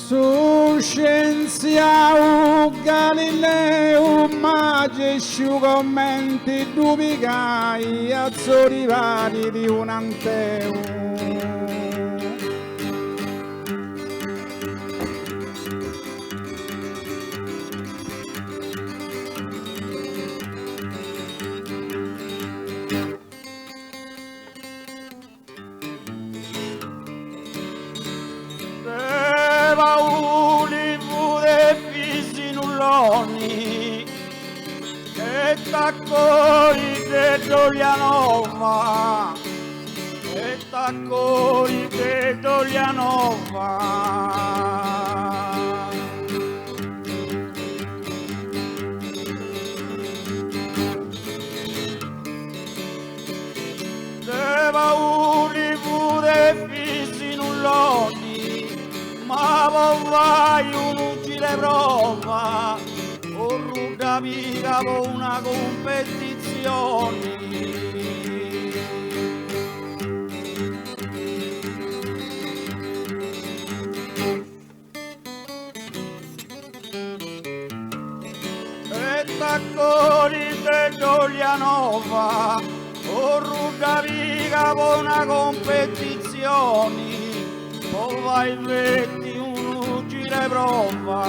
Su scientziau Galileu ma gei sciu comenti ddu pigai, Atzori parit un'anteu. De Pauli fut Efisinu Loni e Taccori de Dolianova e Taccori de Dolianova. De Pauli fut Efisinu Loni, ma po fai unu gir'e prova, Orrù dda pigat po una cumpetitzioni. E Taccori de Dolianova, Orrù dda pigat po una competizioni, po fai vetti unu gir'e prova.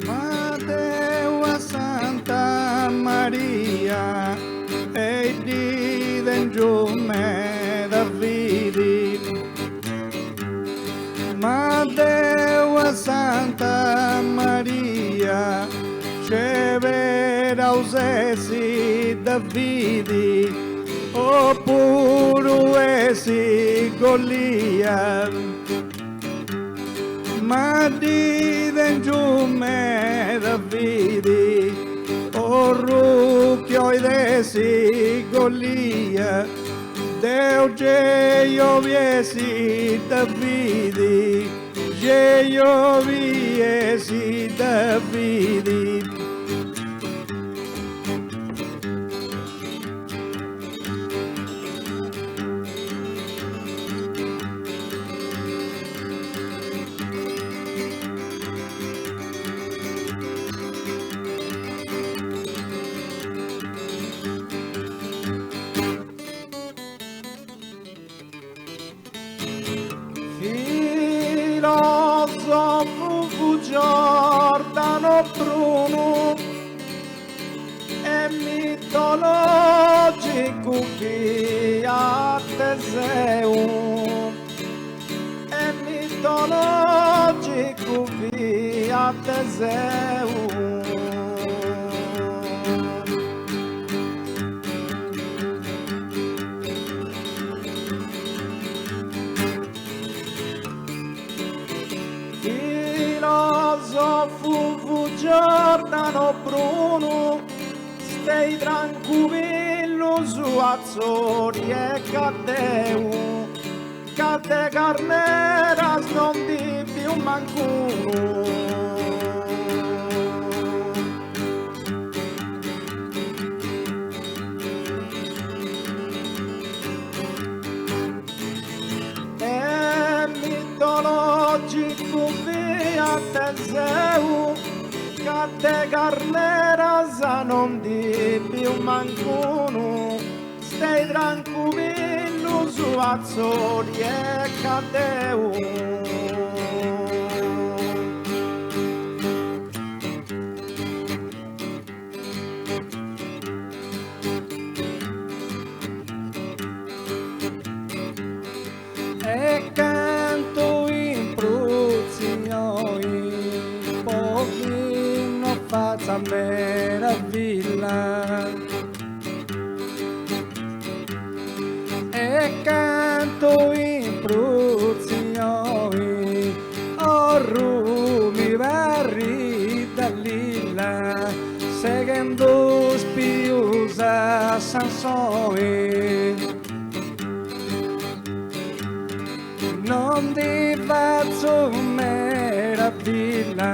Ma deu a Santa Maria ei ddi tengiu meda fidi. Ma deu a Santa Maria sceberaus essi Davidi oppuru essi Golia. Ma ddi tengiu meda fidi, Orrù chi oi d'essi Golia, deu gei 'olia essi Davidi, gei 'olia essi Davidi. Filòsofu fut Giordano Brunu e mitològicu fiat Teseu e mitològicu fiat Teseu. Filòsofu fut Giordano Brunu, stei trancuillu su Atzori e Caddeu, ca de carneras non ndi biu mancunu. E mitològicu fiat Teseu, ca de carneras non ndi biu mancunu, stei trancuillu su Atzori e Caddeu. E canto in prutzignoi po chi no fatza meravilla. E canto in prutzignoi orru mi parrit Dalila seghendu is pius a Sansoi. Non ndi fatzu meravilla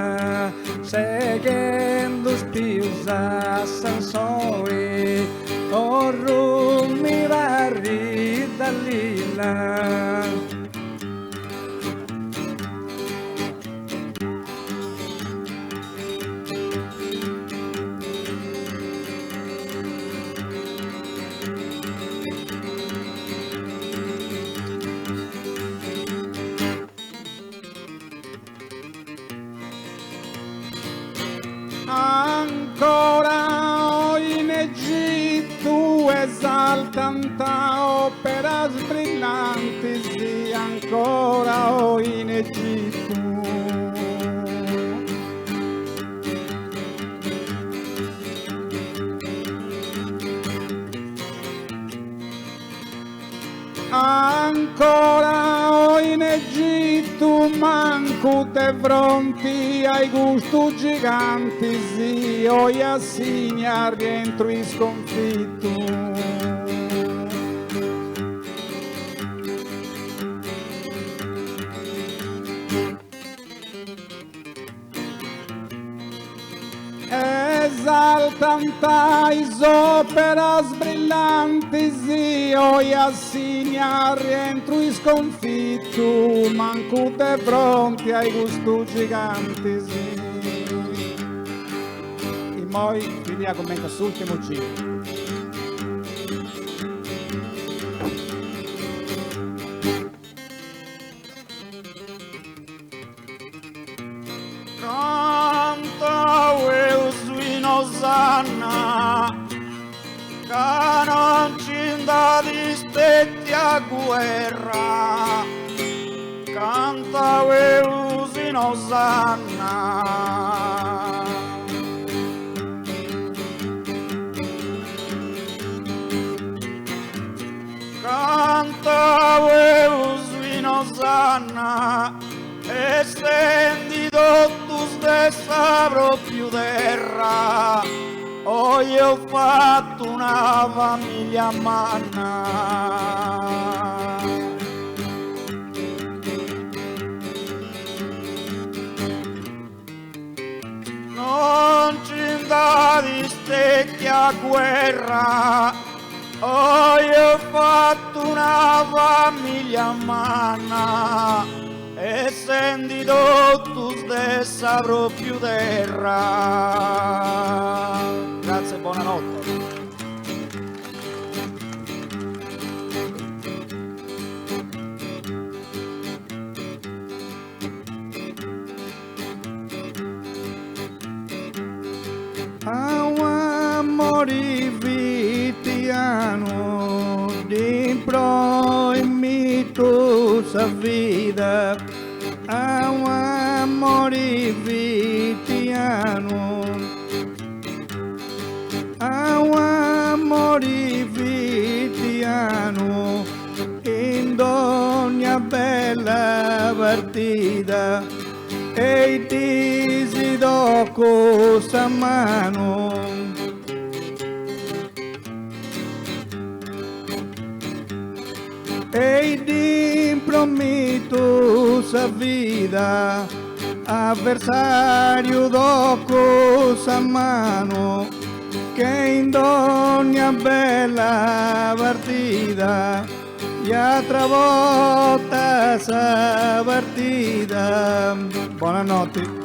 seghendu is pius a Sansoi orru mi parrit Dalila. Ancora oi in Egittu esaltant operas brillantis, ancora oi in Egittu. Ancora oi in Egittu mancu de fronti ai custu gigantis oi a Sìnia rientru isconfitu. Esaltant is òperas brillantis, oi a Sìnia rientru isconfitu, mancu de fronti ai custu gigantis. Immoi Filia cumentzat s'ùrtimu giru. Cantau eus in Osanna ca non ci nd'at istetia guerra Cantau eus in Osanna. Cantau eus in Osanna essendi totus de sa propriu terra oi eus fatu una familia manna. Non ci nd'at istetia guerra, oi eus fatu una familia manna, essendi totus de sa propriu terra. Grazie e bonanotte. amori fitianu, dd'improimitu sa vida, a un'amori fitianu. A un'amori fitianu in dogna bella partida e ddis tocu sa manu. E dd'impromitu sa vida, avversariu tocu sa manu, che in dogna bella partida, e atra borta sa partida. Bonanotti.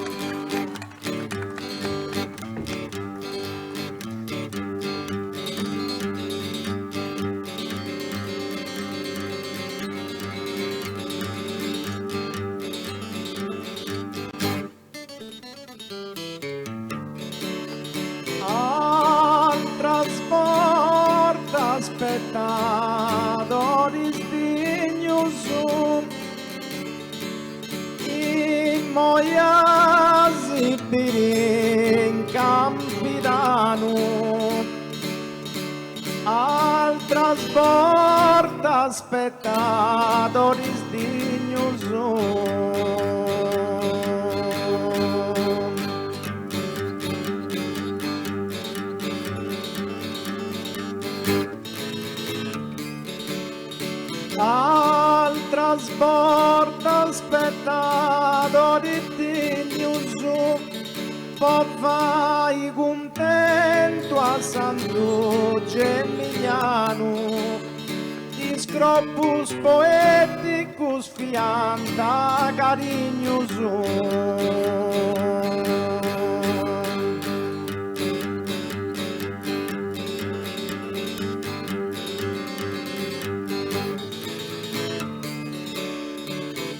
Altras bortas spettadoris dignus Immoi a si biri in Campidanu Altras bortas spettadoris dignus. Altras bortas spettadoris dignus po fai cuntentu a Santu Geminianu is cropus poeticus fiant carignus.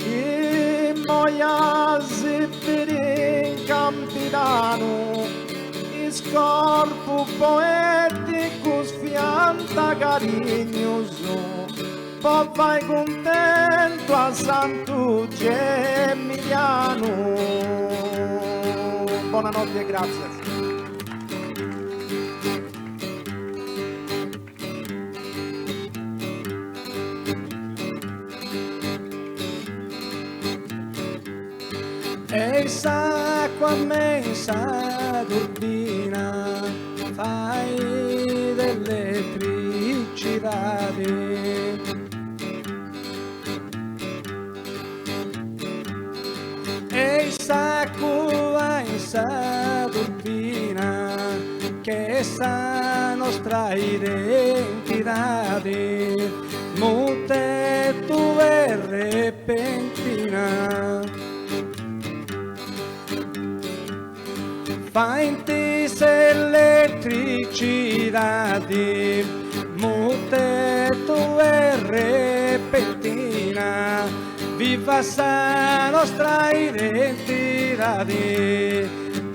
Immoi a si biri in Campidanu is corpus poeticus fiant carignus po fai cuntentu a Santu Geminianu. Bonanotti e gratzias. E s'acqua me in sa turbina fait eletricidadi. E s'acqua in sa turbina che sa nostra identidade mutetu e repentina. Faint s'eletricidadi mutetu e repentina. Viva sa nostra identidade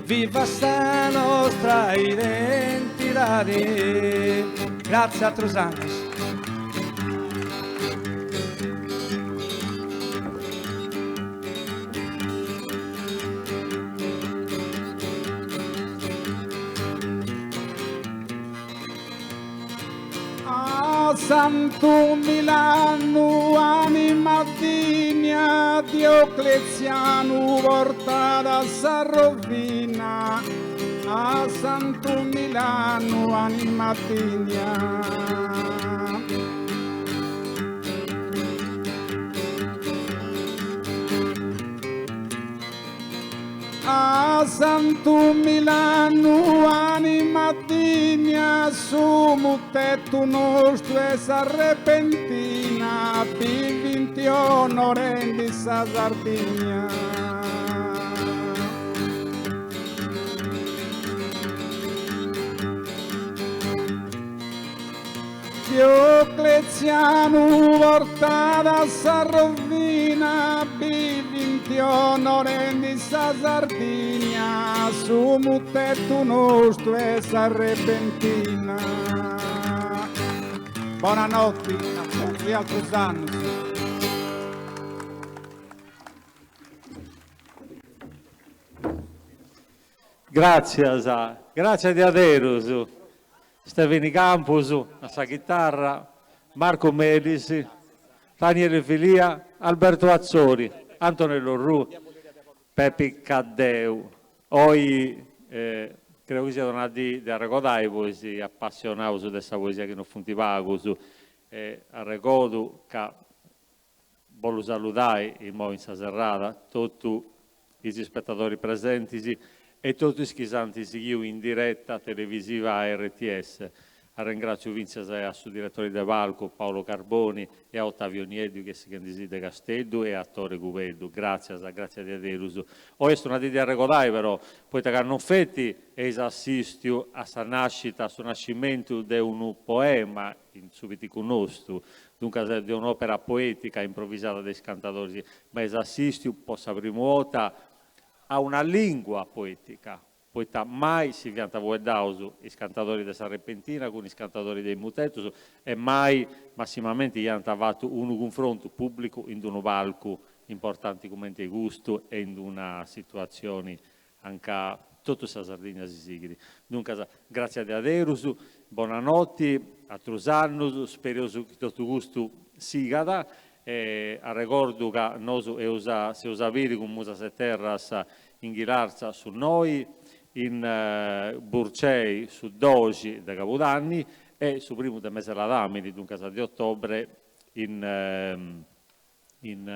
Viva sa nostra identidade Gratzias atrus annus. A Santu Milanu anima digna Dioclezianu portat a sa rovina A Santu Milanu anima digna. A Santu Milanu anima digna su mutetu nostru e sa repentina bivint onorendi sa Sardigna. Dioclezianu Anzianu portat a sa rovina, bivint onorendi sa Sardigna, su mutetu nostru e sa repentina. Bona noti a totus e atrus annus. Gràtzias, gràtzias diaderus, Stevini Campus a sa chitarra, Marco Melis, Daniele Filia, Alberto Atzori, Antonello Orrù, Pepi Caddeu. Oi creu chi siat una dì de arregodai po is apassionaus de sa poesia chi no funt pagus e arregodu ca Bollu saludai immoi in sa serrada totu is ispetadoris presentis e totu is chi s'ant sighiu in direta televisiva a RTS. Arrengràtziu fintzas a su diretori de palcu Paolo Carboni e a Ottavio Nieddu chi est sighendisì de Casteddu e a Tore Cubeddu. Gràtzias, gràtzias diaderus. Oi est una dì de arregodai però, poita ca non feti eis assìstiu a sa nàscita, a su nascimentu de unu poema in su piticu nostu, duncas de un'òpera poètica improvisada de is cantadoris, ma eis assìstiu po sa primu 'orta a una lìngua poètica, poita mai si fiant fueddaus is cantadoris de sa repentina cun is cantadoris de is mutetus e mai massimamenti iant fatu unu cunfrontu pùblicu in unu palcu importanti cumenti custu e in una situatzioni anca totu sa Sardigna si sighit. Duncas, gràtzias diaderus, bona noti, atrus annus, spereus chi totu custu sigat e arregordu ca nosu eus a seus a biri cun Musas e Terras in Ghilarza su noi, in Burcei su doxi de Cabudanni e su primu de mese Ladàmini, duncas de ottobre in in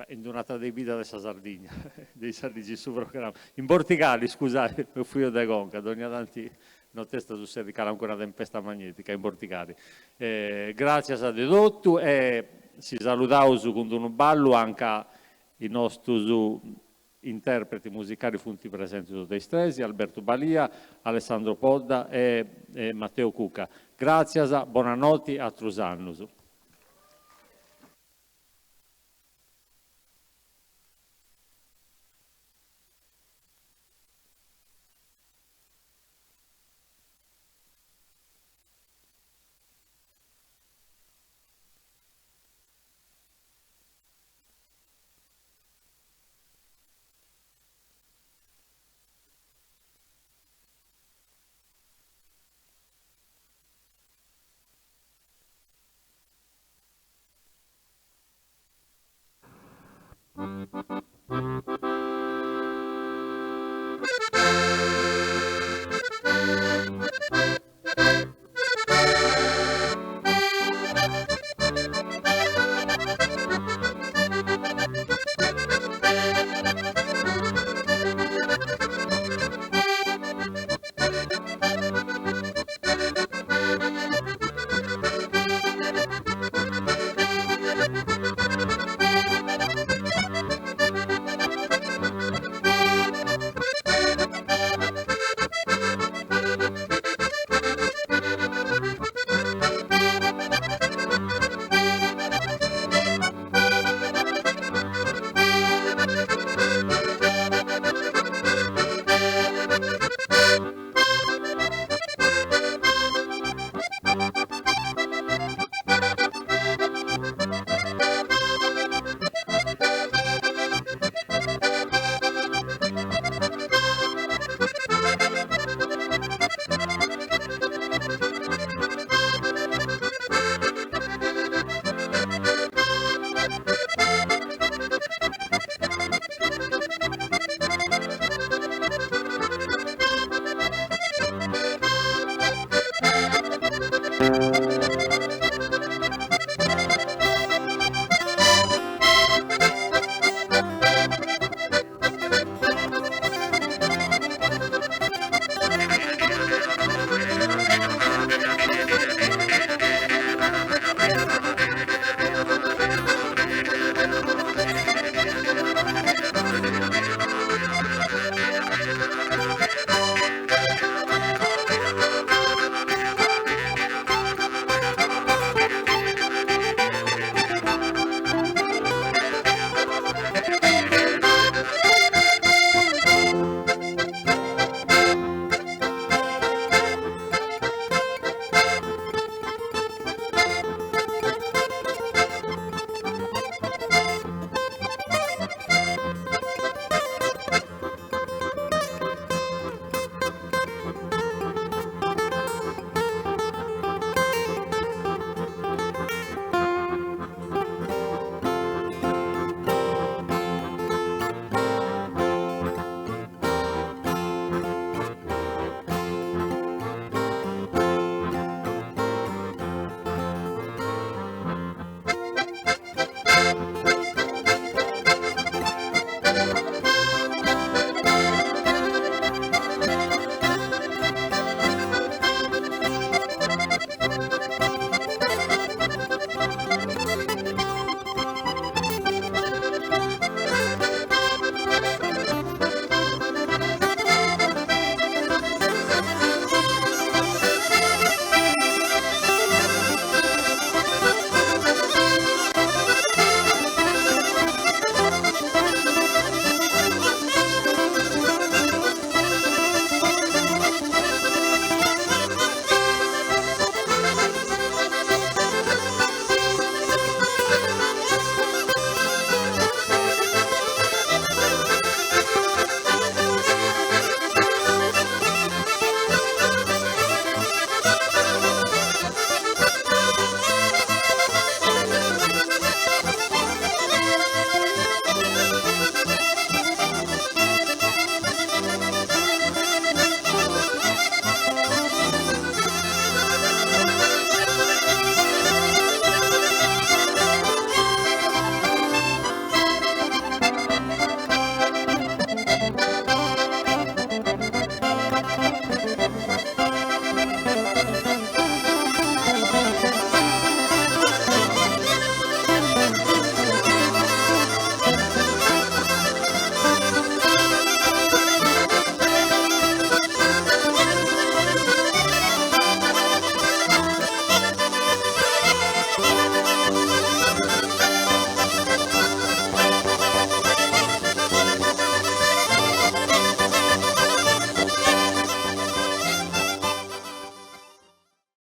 In d'un'atra de bidda de sa Sardigna, de sa ligi su programma, in Bortigali, scusai, m'est fuiu de conca, dogna tanti notesta sussedit calancuna tempesta magnetica, in Bortigali. Gràtzias de totu e si saludaus cun d'unu ballu anca is nostus Interpreti musicali funt presentis totu is tresi, Albertu Balia, Alessandro Podda e Matteo Cucca. Gràtzias, bona noti, atrus annus.